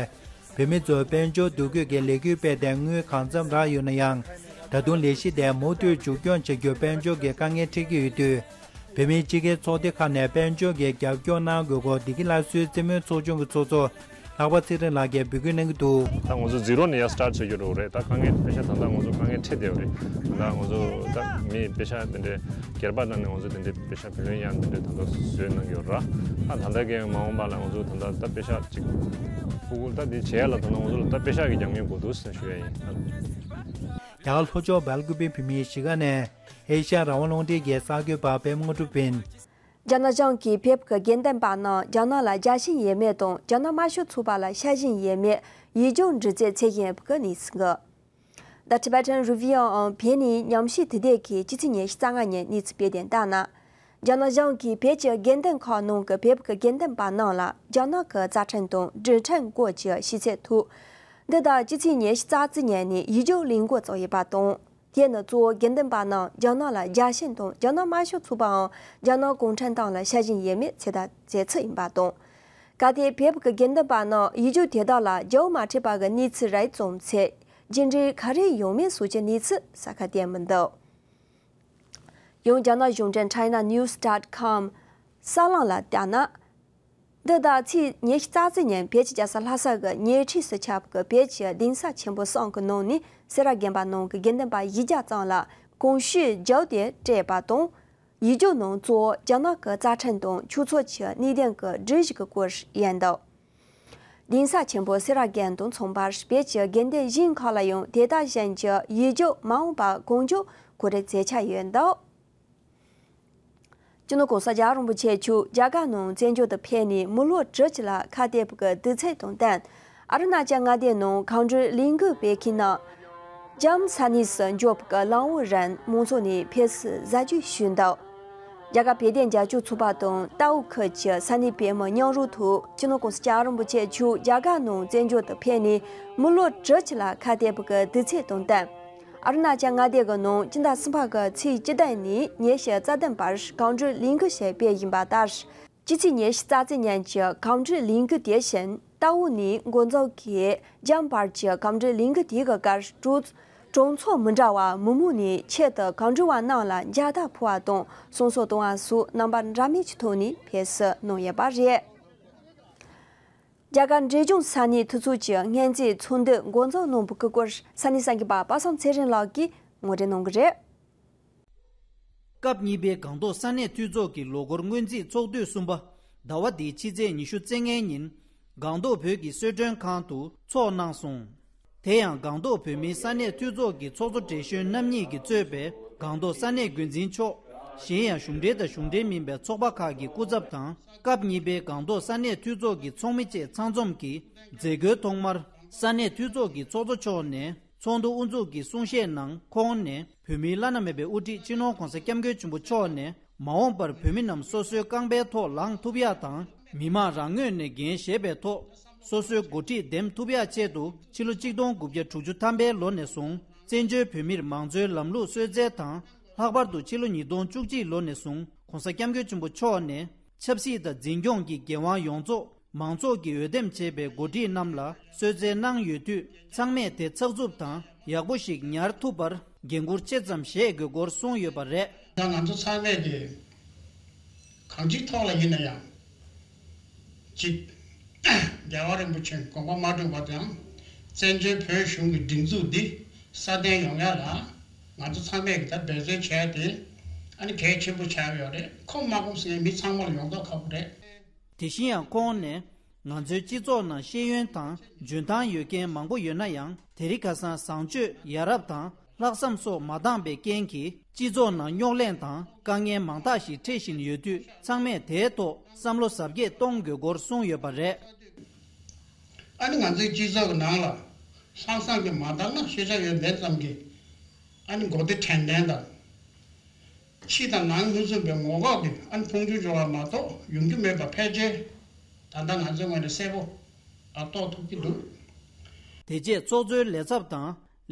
བོད་མི་ཚོར་དཔལ་འབྱོར་འདུ་འགོད་ཀྱི་ལས་འགུལ་སྤེལ་ཏེ་དངུལ་གང་འཚམ་རག་ཡོད་ན་ཡང་། ད་དུང་ལས་གཞི་དེ་མུ་མཐུད་མཇུག་སྐྱོང་བྱ་རྒྱུར་དཔལ་འབྱོར་གྱི་དཀའ་ངལ་འཕྲད་ཀྱི་ཡོད་དུས། བོད་མིའི་སྤྱི་སྒེར་ཚོགས་སྡེ་ཁག་ནས་དཔལ་འབྱོར་གྱི་རྒྱབ་སྐྱོར་གནང་དགོས་སྐོར་བདེ་སྐྱིད་སླར་གསོའི་རྩེད་མོའི་ཚོགས་ཆུང་གི་ཚོགས་གཙོ་ལྷག་པ་ཚེ་རིང་ལགས་ཀྱིས་འབོད་སྐུལ་གནང་གི་འདུག། ད་ང་ཚོ་ཛི་རོ་ནས་ཡར་སི་ཊར་ཊི་བྱེད་ཀྱི་ཡོད་རེད། ད་དཀའ་ངལ་དཔེ་ཆ་ད་ལྟ་ང་ཚོ་དཀའ་ངལ་འཕྲད་བསྡད་ཡོད་རེད། ད་ལྟ་ང་ཚོ་ད་མི་དཔེ་ཆ་དེ་འདྲའི་སྒེར་པ་ནང་ནས་ང་ཚོ་དེ་འདྲའི་དཔེ་ཆ་བུ་ལོན་ཡང་དེ་འདྲའི་ད་ལྟ་བཟོས་གནང་གི་ཡོད་ར། ཨ་ད་ལྟ་གའི་མ་འོངས་པ་ལ་ང་ཚོ་ད་ལྟ་ད་དཔེ་ཆ་གཅིག་ཕྲུ་གུ་ད་འདི་བྱེད་ཡ་ལ་ད་ལྟ་ང་ཚོ་ལ་ད་དཔེ་ཆ་གི་རྒྱབ་ངོས་དགོས་འདུག་ཟེར་ཞུ་ཡ་ཡིན། རྒྱ་གར་ལྷོ་ཕྱོགས་སྦེལ་ཀོབ་པའི་བོད་མིའི་གཞིས་ཀ་ནས་ཨེ་ཤ་ཡ་རང་དབང་རླུང་འཕྲིན་གྱི་གསར་འགོད་པ་པད་མ་དངོས་གྲུབ་ཡིན། རྒྱ་ནག་གཞུང་གིས་བོད་ཀྱི་དགེ་འདུན་པ་རྣམས་རྒྱ་ནག་ལ་རྒྱལ་ཞེན་ཡོད་མེད་དང་། རྒྱ་ནག་དམར་ཤོག་ཚོགས་པ་ལ་ཤ་ཞེན་ཡོད་མེད་ཡིད་འཇོག་འདྲི་རྩད་བྱེད་བཞིན་པའི་གནས་ཚུལ། The Tibetan Review འམ་བོད་ནས་ཉམས་ཞིབ་དེབ་ཐེར་གྱིས་སྤྱི་ཚེས་ཉི་ཤུ་རྩ་ལྔ་ཉིན་གནས་ཚུལ་སྤེལ་དོན་ལྟར་ན། རྒྱ་ནག་གཞུང་གིས་བོད་ཀྱི་དགེ་འདུན་ཁག་ནང་གི་བོད་ཀྱི་དགེ་འདུན་པ་རྣམས་ལ་རྒྱ་ནག་གི་རྩ་ཁྲིམས་དང་སྒྲིག་ཁྲིམས་སྐོར་གྱི་ཤེས་ཚད་ཐོག་འདི་ཟླ་སྤྱི་ཚེས་ཉི་ཤུ་རྩ་གཅིག་ཉིན་ནས་ཡིད་འཇོག་ལས་འགུལ་བཙུགས་ཡོད་པ་དང་། དེ་ནི་གཙོ་བོ་དགེ་འདུན་པ་རྣམས་རྒྱ་ནག་ལ་རྒྱལ་ཞེན་དང་། རྒྱ་ནག་དམར་ཤོག་ཚོགས་པའམ་རྒྱ་ནག་གུང་ཁྲན་ཏང་ལ་ཤ་ཞེན་ཡོད་མེད་ཚོད་ལྟ་མཛད་ཚུལ་ཡིན་པ་དང་། གལ་ཏེ་བོད་ཀྱི་དགེ་འདུན་པ་རྣམས་ཡིད་འཇོག་དེ་དག་ལ་རྒྱལ་བ་མ་ཁྲི་པ་གི་གནས་ཚུལ་རགས་ཙམ་ཚེ་རྒྱུ་འབྲས་ག་རེ་ཡོང་མིན་སོགས་ཀྱི་གནས་ཚུལ་གསལ་ཁ་བསྟན་མི་འདུག། ཡང་རྒྱ་ནག་གཞུང་འབྲེལ་China News dot com གསར་ལམ་ལ་བལྟས་ན། འདི་ཟླ་ཚེས་ཉི་ཤུ་རྩ་གཅིག་ཉིན་བོད་ཀྱི་རྒྱལ་ས་ལྷ་ས་གི་ཉེ་འཁྲིས་སུ་ཁྱབ་ཀྱི་བོད་ཀྱི་གདན་ས་ཆེན་པོ་གསུམ་གྱི་ནང་ནས་སེ་ར་དགོན་པ་ནང་གི་དགེ་འདུན་པ་བཞི་བརྒྱ་ཙམ་ལ་གོང་ཞུས་རྒྱབ་སྟེ་སྤྲད་པ་དང་། ཡིད་འཇོག་ནང་གཙོ་བོ་རྒྱ་ནག་གི་རྩ་ཁྲིམས་དང་ཆོས་ཕྱོགས་ཀྱི་གནད་དོན་གྱི་སྒྲིག་གཞི་གི་སྐོར་ཡིན་འདུག། གདན་ས་ཆེན་པོ་སེ་ར་དགོན་དང་མཚུངས་པར་བོད་ཀྱི་དགེ་འདུན་གཞན་ཁག་ལ་ཡང་དེ་དང་གཞན་གྱི་ཡིད་འཇོག་མ་འོངས་པར་གང་མགྱོགས་གོ་སྒྲིག་མཛད་འཆར་ཡོད་འདུག། སྤྱི་ནོར་༸གོང་ས་༸སྐྱབས་མགོན་རིན་པོ་ཆེ་མཆོག་རྒྱ་གར་ནང་བཙན་བྱོལ་དུ་ཕེབས་ནས་མི་ལོ་དྲུག་ཅུ་ལ་ཁ་གཏད་པའི་དུས་ཚོད་དང་བསྟུན། ཨ་རུ་ན་ཅལ་མངའ་སྡེ་ནང་གང་འདྲའི་ལས་འགུལ་སྤེལ་མཁན་ནང་ལྕམ་ས་གནས་སུ་འབྱོར་བའི་གླང་བོ་རིན་མང་ཚོགས་ནས་ཕེབས་བསུ་གཟའ་གཅིག་ཞུས་འདུག་རྒྱ་གར་བོད་དོན་རྒྱབ་སྐྱོར་ཚོགས་པ་དང་རྟའུ་ཁུལ་གྱི་ས་གནས་བོད་མི་མཉམ་རུབ་ཐོག་སྤྱི་ནོར་༸གོང་ས་༸སྐྱབས་མགོན་རིན་པོ་ཆེ་མཆོག་རྒྱ་གར་ནང་བཙན་བྱོལ་དུ་ཕེབས་ནས་མི་ལོ་དྲུག་ཅུ་ལ་ཁ་གཏད་པའི་དུས་ཚོད་དང་བསྟུན། ཨ་རུ་ན་ཅལ་མངའ་སྡེ་གི་ནང་སྤྱི་ཟླ་གསུམ་པ་གི་ཚེས་བཅུ་བདུན་ནས་ཉི་ཤུ་རྩ་བདུན་བར་གང་འདྲའི་ལས་འགུལ་ཞིག་སྤེལ་བཞིན་པ་ལྟར། སྤྱི་ཚེས་ཉི་ཤུ་རྩ་གཅིག་ཉིན་གྱི་གང་འདྲའི་ལས་འགུལ་དེ་བཞིན་རྟའུ་ནས་མགོ་འཛུགས་ཀྱིས་འཇམ་བར་གྱི་གང་འདྲའི་ལས་འགུལ་དེ་གི་སྐབས་གྲོས་གྲོས་ཚོགས་མི་འདྲ་བ་མི་མང་ནས་ཆེད་དུ་གང་འདྲ་བ་རྣམས་ལ་མཇལ་དར་ཕུལ་བ་དང་གསུང་སོགས་གཏོང་བ་སོགས་རྣམ་པ་འདྲ་མིན་གྱི་ཐོག་ནས་ཕེབས་བསུ་གནང་ཡོད་པ་རེད། རྒྱ་གར་འབྲས་ལྗོངས་ས་གནས་འཐུས་ཚོགས་ཀྱི་སྔོན་རྩིས་ཚོགས་འདུ་འགོ་འཛུགས་གནང་བའི་སྐོར་ས་གནས་གསར་འགོད་པ་པ་སངས་ཚེ་རིང་ལགས་ཀྱིས་ངོ་སྤྲོད་གནང་གི་རེད། སྐབས་གཉིས་པའི་སྒང་ཏོག་ས་གནས་འཐུས་ཚོགས་ཀྱི་ལོ་འཁོར་སྔོན་རྩིས་ཚོགས་དུས་གསུམ་པ་ཟླ་བ་འདིའི་ཕྱི་ཚེས་ཉི་ཤུ་རྩ་ལྔའི་ཉིན་སྒང་ཏོག་བོད་ཀྱི་གསོལ་མགྲོན་ཁང་དུ་ཚོགས་གནང་སོང་། དེ་ཡང་སྒང་ཏོག་བོད་མིའི་ས་གནས་འཐུས་ཚོགས་ཀྱི་ཚོགས་གཙོ་བགྲེས་གཞོན་རྣམ་གཉིས་ཀྱིས་གཙོས་པའི་སྒང་ཏོག་ས་གནས་འགོ་འཛིན་མཆོག་གཞན་ཡང་གཞུང་འབྲེལ་དང་གཞུང་འབྲེལ་མིན་པའི་ཚོགས་པ་ཁག་གི་སྐུ་ཚབ་དང་སྐབས་གཉིས་པའི་སྒང་ཏོག་ས་གནས་འཐུས་ཚོགས་ཀྱི་ཚོགས་མི་བཅས་ཚང་འཛོམས་ཀྱིས་མཛད་སྒོའི་ཐོག་མར་ས་གནས་འཐུས་ཚོགས་ཀྱི་ཚོགས་གཙོ་མཆོག་ནས། ཚོགས་འདུ་དབུ་འཛུགས་ཀྱི་གསུང་བཤད་ནང་ཁོང་ནས་བོད་མིའི་བླ་ན་མེད་པའི་དབུ་ཁྲིད་སྤྱི་ནོར་༸གོང་ས་༸སྐྱབས་མགོན་ཆེན་པོ་མཆོག་ནས་མ་འོངས་པར་བོད་མི་རྣམས་སོ་སོའི་རྐང་པའི་ཐོག་ལངས་ཐུབ་ཡག་དང་མི་དམངས་རང་ངོས་ནས་འགན་བཞེས་པའི་ཐོག་སོ་སོའི་འགོ་ཁྲིད་འདེམས་ཐུབ་ཡག་ཆེད་དུ་ཕྱི་ལོ་གཅིག་སྟོང་དགུ་བརྒྱ་དྲུག་ཅུ་ཐམ་པའི་ལོ་ནས་བཟུང་བཙན་བྱོལ་བོད་མིར་མང་གཙོའི་ལམ་ལུགས་གསོལ་སྩལ་དང་ལྷག་པར་དུ་ཕྱི་ལོ་ཉིས་སྟོང་བཅུ་གཅིག་ལོ་ནས་བཟུང་༸གོང་ས་༸སྐྱབས་མགོན་ཆེན་པོ་མཆོག་ནས་ཆབ་སྲིད་དང་འཛིན་སྐྱོང་གི་འགན་དབང་ཡོངས་རྫོགས། མང་ཚོགས་ཀྱིས་འོས་འདེམས་བྱས་པའི་འགོ་ཁྲིད་རྣམས་ལ་གསོལ་སྩལ་གནང་ཡོད་དུས་ཚང་མས་དེ་ཚགས་ཚུད་དང་ཡག་པོ་ཞིག་ཉར་ཐུབ་པར་འགན་འཁུར་ཆེ་ཙམ་བཞེས་དགོས་སྐོར་གསུངས་ཡོད་པ་རེད། ད་ང་ཚོ་ཚང་མས་ཀྱིས་གང་ཅིའི་ཐོག་ལ་ཡིན་ན་ཡང་གཅིག་རྒྱལ་བ་རིན་པོ་ཆེ་དགོངས་པ་མ་གྲུབ་པ་དང་བཙན་བྱོལ་བོད་གཞུང་གི་སྒྲིག་འཛུགས་འདི་སྲ་བརྟན་ཡོང་ཡ་ལ་ང་ཚོ་ཚང་མས་ཀྱིས་ད་འབད་བརྩོན་བྱས་ཏེ་ཨ་ནི་གལ་ཆེན་པོ་ཆགས་ཡོད་རེད། ཁོམ་མ་ཁོམ་ཟེར་མཁན་མི་ཚང་མ་ལ་ཡོང་མདོག་ཁ་པོ་རེད། དེ་བཞིན་ཡང་ཁོང་ནས་ང་ཚོའི་སྤྱི་ཚོགས་ནང་ཤེས་ཡོན་དང་འཇོན་ཐང་ཡོད་མཁན་མང་པོ་ཡོད་ན་ཡང་དེ་རིང་ཁ་སང་བཟང་སྤྱོད་ཡ་རབས་དང་ལྷག་བསམ་སོགས་མ་འདང་པའི་རྐྱེན་གྱིས་སྤྱི་ཚོགས་ནང་རྙོག་གླེང་དང་དཀའ་ངལ་མང་དག་ཞིག་འཕྲད་བཞིན་ཡོད་དུས་ཚང་མས་དེའི་ཐོག་བསམ་བློ་གཟབ་རྒྱས་གཏོང་དགོས་སྐོར་གསུངས་ཡོད་པ་རེད། ཨ་ནི་ང་ཚོའི་སྤྱི་ཚོགས་ཀྱི་ནང་ལ་ལྷག་བསམ་གྱིས་མ་འདང་ན་ཤེས་བྱ་ཡོད་མེད་ཙམ་གྱིས་ཨ་ནི་མགོ་བདེ་དྲན་རྟེན་དང་། ཕྱི་དང་ནང་མི་མཚུངས་པའི་ངོ་ལྐོག་གི་ཨ་ནི་ཕུང་ཆུ་འཇོག་པ་མ་གཏོགས་ཡོང་རྒྱུ་མེད་པ་ཕལ་ཆེར་ད་ལྟ་ང་ཚོའི་ངོས་ནས་གསལ་པོ་ཨ་རྟོགས་ཐུབ་ཀྱི་འདུག་དེ་རྗེས་ཚོགས་གཙོའི་ལས་ཚབ་དང་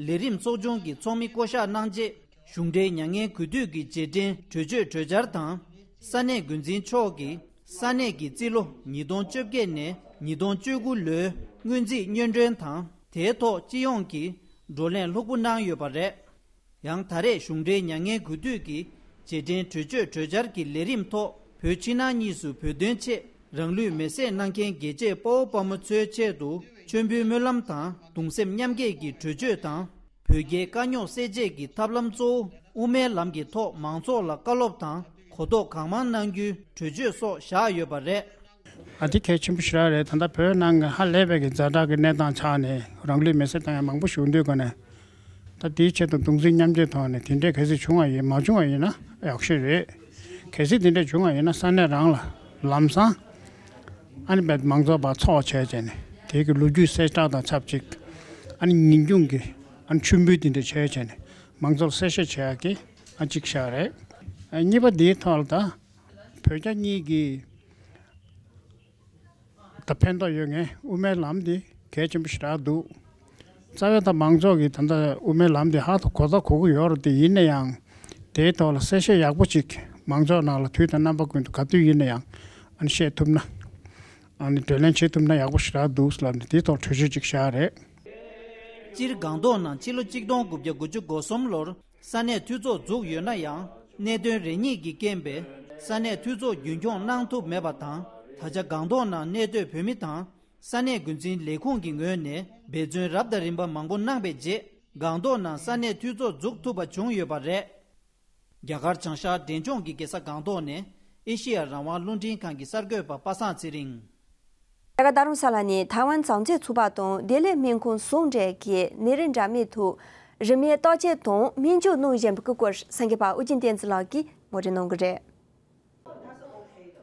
ལས་རིམ་ཚོགས་ཆུང་གི་ཚོགས་མི་བསྐོ་གཞག་གནང་རྗེས་གཞུང་འབྲེལ་མྱ་ངན་གུས་འདུད་ཀྱི་རྗེས་དྲན་གྲོས་ཆོད་གྲོས་འཆར་དང་ས་གནས་འགོ་འཛིན་མཆོག་གིས་ས་གནས་ཀྱི་རྩིས་ལོ་ཉིས་སྟོང་བཅོ་བརྒྱད་ནས་ཉིས་སྟོང་བཅུ་དགུ་ལོའི་སྔོན་རྩིས་སྙན་སྒྲོན་དང་དེའི་ཐོག་སྤྱི་ཡོངས་ཀྱི་བགྲོ་གླེང་ལྷུག་པོ་གནང་ཡོད་པ་རེད། ཡང་ད་རེས་གཞུང་འབྲེལ་མྱ་ངན་གུས་འདུད་ཀྱི་རྗེས་དྲན་གྲོས་ཆོད་གྲོས་འཆར་གྱི་ལས་རིམ་ཐོག་བོད་ཕྱི་ནང་གཉིས་སུ་བོད་དོན་ཆེད་རང་ལུས་མེར་སྲེག་གནང་མཁན་རྒྱལ་གཅེས་དཔའ་བོ་དཔའ་མོ་ཚོའི་ཆེད་དུ་མཆོད་འབུལ་སྨོན་ལམ་དང་གདུང་སེམས་མཉམ་སྐྱེད་ཀྱི་གྲོས་ཆོད་དང་། བོད་རྒྱའི་དཀའ་རྙོག་སེལ་ཆེད་ཀྱི་ཐབས་ལམ་གཙོ་བོ་དབུ་མའི་ལམ་གྱི་ཐོག་མང་ཚོགས་ལ་བཀའ་སློབ་དང་གོ་རྟོགས་གང་མང་གནང་རྒྱུའི་གྲོས་ཆོད་སོགས་བཞག་ཡོད་པ་རེད། ཨ་དེ་གལ་ཆེན་པོ་ཞེ་དྲག་རེད། ད་ལྟ་བོད་ནང་གི་ཧ་ལས་པའི་གི་ཛ་དྲག་གི་གནས་སྟངས་ཆགས་ནས་རང་ལུས་མེར་སྲེག་བཏང་ཡ་མང་པོ་ཞིག་འདུག་ག་ནས། ད་དེའི་ཆེད་དུ་གདུང་སེམས་མཉམ་སྐྱེད་ཐོག་ནས་དེ་འདྲས་གལ་སྲིད་བྱུང་བ་ཡིན་མ་བྱུང་བ་ཡིན་ན་ཡག་ཤོས་རེད། གལ་སྲིད་དེ་འདྲས་བྱུང་བ་ཡིན་ན་ས་གནས་རང་ལ་ལམ་སང་ཨ་ནི་བས་མང་ཚོགས་པ་ཚོགས་བྱས་བྱས་ནས་དེའི་གི་ལོ་རྒྱུས་གསལ་བསྒྲགས་དང་ཆབས་ཅིག་ཨ་ནི་ཉིན་རྒྱུན་གྱི་ཨ་ནི་མཆོད་འབུལ་དེ་འདྲས་བྱས་བྱས་ནས་མང་ཚོགས་གསལ་བཤད་བྱེད་ཡག་གི་ཨ་གཅིག་བཞག་རེད། ཨ་གཉིས་པ་དེའི་ཐོག་ལ་ད་བོད་རྒྱ་གཉིས་ཀྱི་ད་ཕན་ཐོགས་ཡོད་ངེས། དབུ་མའི་ལམ་འདི་གལ་ཆེན་པོ་ཞེ་དྲག་འདུག་རྩ་བའི་ད་མང་ཚོགས་ཀྱིས་ད་ལྟ་དབུ་མའི་ལམ་འདི་ཧ་ཐོ་གོ་ད་གོ་གི་ཡོད་རེད། དེ་ཡིན་ན་ཡང་དེའི་ཐོག་ལ་གསལ་བཤད་ཡག་པོ་ཅིག་མང་ཚོགས་ནང་ལ་དུས་དང་རྣམ་པ་ཀུན་ཏུ་ག་དུས་ཡིན་ན་ཡང་ཨ་ནི་བཤད་ཐུབ་ན་ཨ་ནི་བགྲོ་གླེང་བྱེད་ཐུབ་ན་ཡག་པོ་ཞེ་དྲག་འདུག་ལབ་ནས་དེའི་ཐོག་གྲོས་ཆོད་ཅིག་བཞག་རེད། སྤྱིར་སྒང་ཏོག་ནང་ཕྱི་ལོ་གཅིག་སྟོང་དགུ་བརྒྱ་དགུ་བཅུ་གོ་གསུམ་ལོར་ས་གནས་འཐུས་ཚོགས་འཛུགས་ཡོད་ན་ཡང་གནད་དོན་རེ་གཉིས་ཀྱི་རྐྱེན་པས་ས་གནས་འཐུས་ཚོགས་རྒྱུན་འཁྱོངས་གནང་ཐུབ་མེད་པ་དང་། ད་ཆ་སྒང་ཏོག་ནང་གནས་སྡོད་བོད་མི་དང་ས་གནས་འགོ་འཛིན་ལས་ཁུངས་ཀྱི་ངོས་ནས་འབད་བརྩོན་རབ་དང་རིམ་པ་མང་པོ་གནང་པའི་རྗེས་སྒང་ཏོག་ནང་ས་གནས་འཐུས་ཚོགས་འཛུགས་ཐུབ་པ་བྱུང་ཡོད་པ་རེད། རྒྱ་གར་བྱང་ཤར་འབྲས་ལྗོངས་ཀྱི་རྒྱལ་ས་སྒང་ཏོག་ནས་ཨེ་ཤེ་ཡ་རང་དབང་རླུང་འཕྲིན་ཁང་གི་གསར་འགོད་པ་པ་སངས་ཚེ་རིང་། རྒྱ་གར་རྡ་རམ་ས་ལ་ནས་ཐའེ་ཝན་བྱམས་བརྩེ་ཚོགས་པ་དང་བདེ་ལེགས་སྨན་ཁང་ཟུང་འབྲེལ་གྱིས་ནད་རིགས་འདྲ་མིན་ཐོག་རིན་མེད་བརྟག་དཔྱད་དང་སྨན་བཅོས་གནང་བཞིན་པའི་སྐོར་གསར་འགོད་པ་ཨུ་རྒྱན་བསྟན་འཛིན་ལགས་ཀྱིས་ངོ་སྤྲོད་གནང་གི་རེད།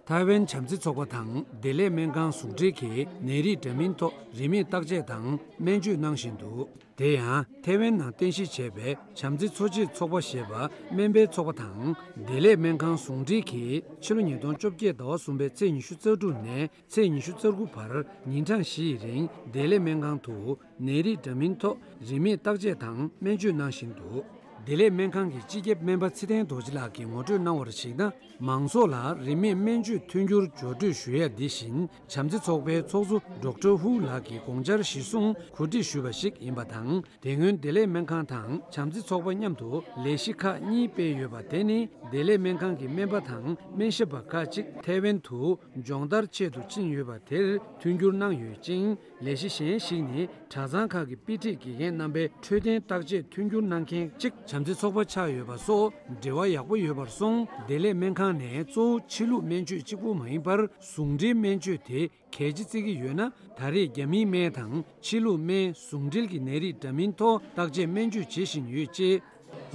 ཐའེ་ཝན་བྱམས་བརྩེ་ཚོགས་པ་དང་བདེ་ལེགས་སྨན་ཁང་ཟུང་འབྲེལ་གྱིས་ནད་རིགས་འདྲ་མིན་ཐོག་རིན་མེད་བརྟག་དཔྱད་དང་སྨན་བཅོས་གནང་བཞིན་འདུག་དེ་ཡང་ཐའེ་ཝན་ནང་རྟེན་གཞི་བྱས་པའི་བྱམས་བརྩེ་འཚོ་བྱེད་ཚོགས་པ་ཞེས་པ་སྨན་པའི་ཚོགས་པ་དང་བདེ་ལེགས་སྨན་ཁང་ཟུང་འབྲེལ་གྱིས་ཕྱི་ལོ་ཉིས་སྟོང་བཅོ་བརྒྱད་ཟླ་བ་གསུམ་པའི་ཚེས་ཉི་ཤུ་རྩ་དྲུག་ནས་ཚེས་ཉི་ཤུ་རྩ་དགུ་བར་ཉིན་གྲངས་བཞི་ཡི་རིང་བདེ་ལེགས་སྨན་ཁང་དུ་ནད་རིགས་འདྲ་མིན་ཐོག་རིན་མེད་བརྟག་དཔྱད་དང་སྨན་བཅོས་གནང་བཞིན་འདུག་བདེ་ལེགས་སྨན་ཁང་གི་སྤྱི་ཁྱབ་སྨན་པ་ཚེ་བརྟན་རྡོ་རྗེ་ལགས་ཀྱིས་ངོ་སྤྲོད་གནང་བར་གཞིགས་ན། མང་ཚོགས་ལ་རིན་མེད་སྨན་བཅོས་མཐུན་འགྱུར་སྦྱོར་སྤྲོད་ཞུ་ཡ་འདི་བཞིན་བྱམས་བརྩེ་ཚོགས་པའི་ཚོགས་གཙོ་ཌོག་ཊར་ཧུ་ལགས་ཀྱིས་དགོངས་འཆར་གཞིར་བཟུང་གོ་སྒྲིག་ཞུས་པ་ཞིག་ཡིན་པ་དང་། དེ་སྔོན་བདེ་ལེགས་སྨན་ཁང་དང་བྱམས་བརྩེ་ཚོགས་པ་མཉམ་དུ་ལས་གཞི་ཁག་གཉིས་སྤེལ་ཡོད་པ། དེ་ནི་བདེ་ལེགས་སྨན་ཁང་གི་སྨན་པ་དང་སྨན་ཞབས་པ་ཁག་ཅིག་ཐའེ་ཝན་དུ་སྦྱོང་བརྡར་ཆེད་དུ་ཕྱིན་ཡོད་པ་དེར་མཐུན་འགྱུར་གནང་ཡོད་ཅིང་། ལས་གཞི་གཞན་ཞིག་ནི་གྲྭ་ཚང་ཁག་གི་དཔེ་ཁྲིད་དགེ་རྒན་རྣམ་པའི་འཕྲོད་བསྟེན་བརྟག་དཔྱད་མཐུན་འགྱུར་གནང་མཁན་གཅིག་བྱམས་བརྩེ་ཚོགས་པ་ཆགས་ཡོད་པ་སོགས་འབྲེལ་བ་ཡག་པོ་ཡོད་པར་སོང་། བདེ་ལེགས་སྨན་ཁང་ནས་གཙོ་བོ་ཕྱི་ལུགས་སྨན་བཅོས་གཅིག་པུ་མ་ཡིན་པར་ཟུང་འབྲེལ་སྨན་བཅོས་དེ་གལ་ཆེ་བརྩི་གི་ཡོད་ན། ད་རེས་རྒྱ་མིའི་སྨན་དང་ཕྱི་ལུགས་སྨན་ཟུང་འབྲེལ་གྱི་ནད་རིགས་འདྲ་མིན་ཐོག་བརྟག་དཔྱད་སྨན་བཅོས་བྱེད་བཞིན་ཡོད་ཅེས།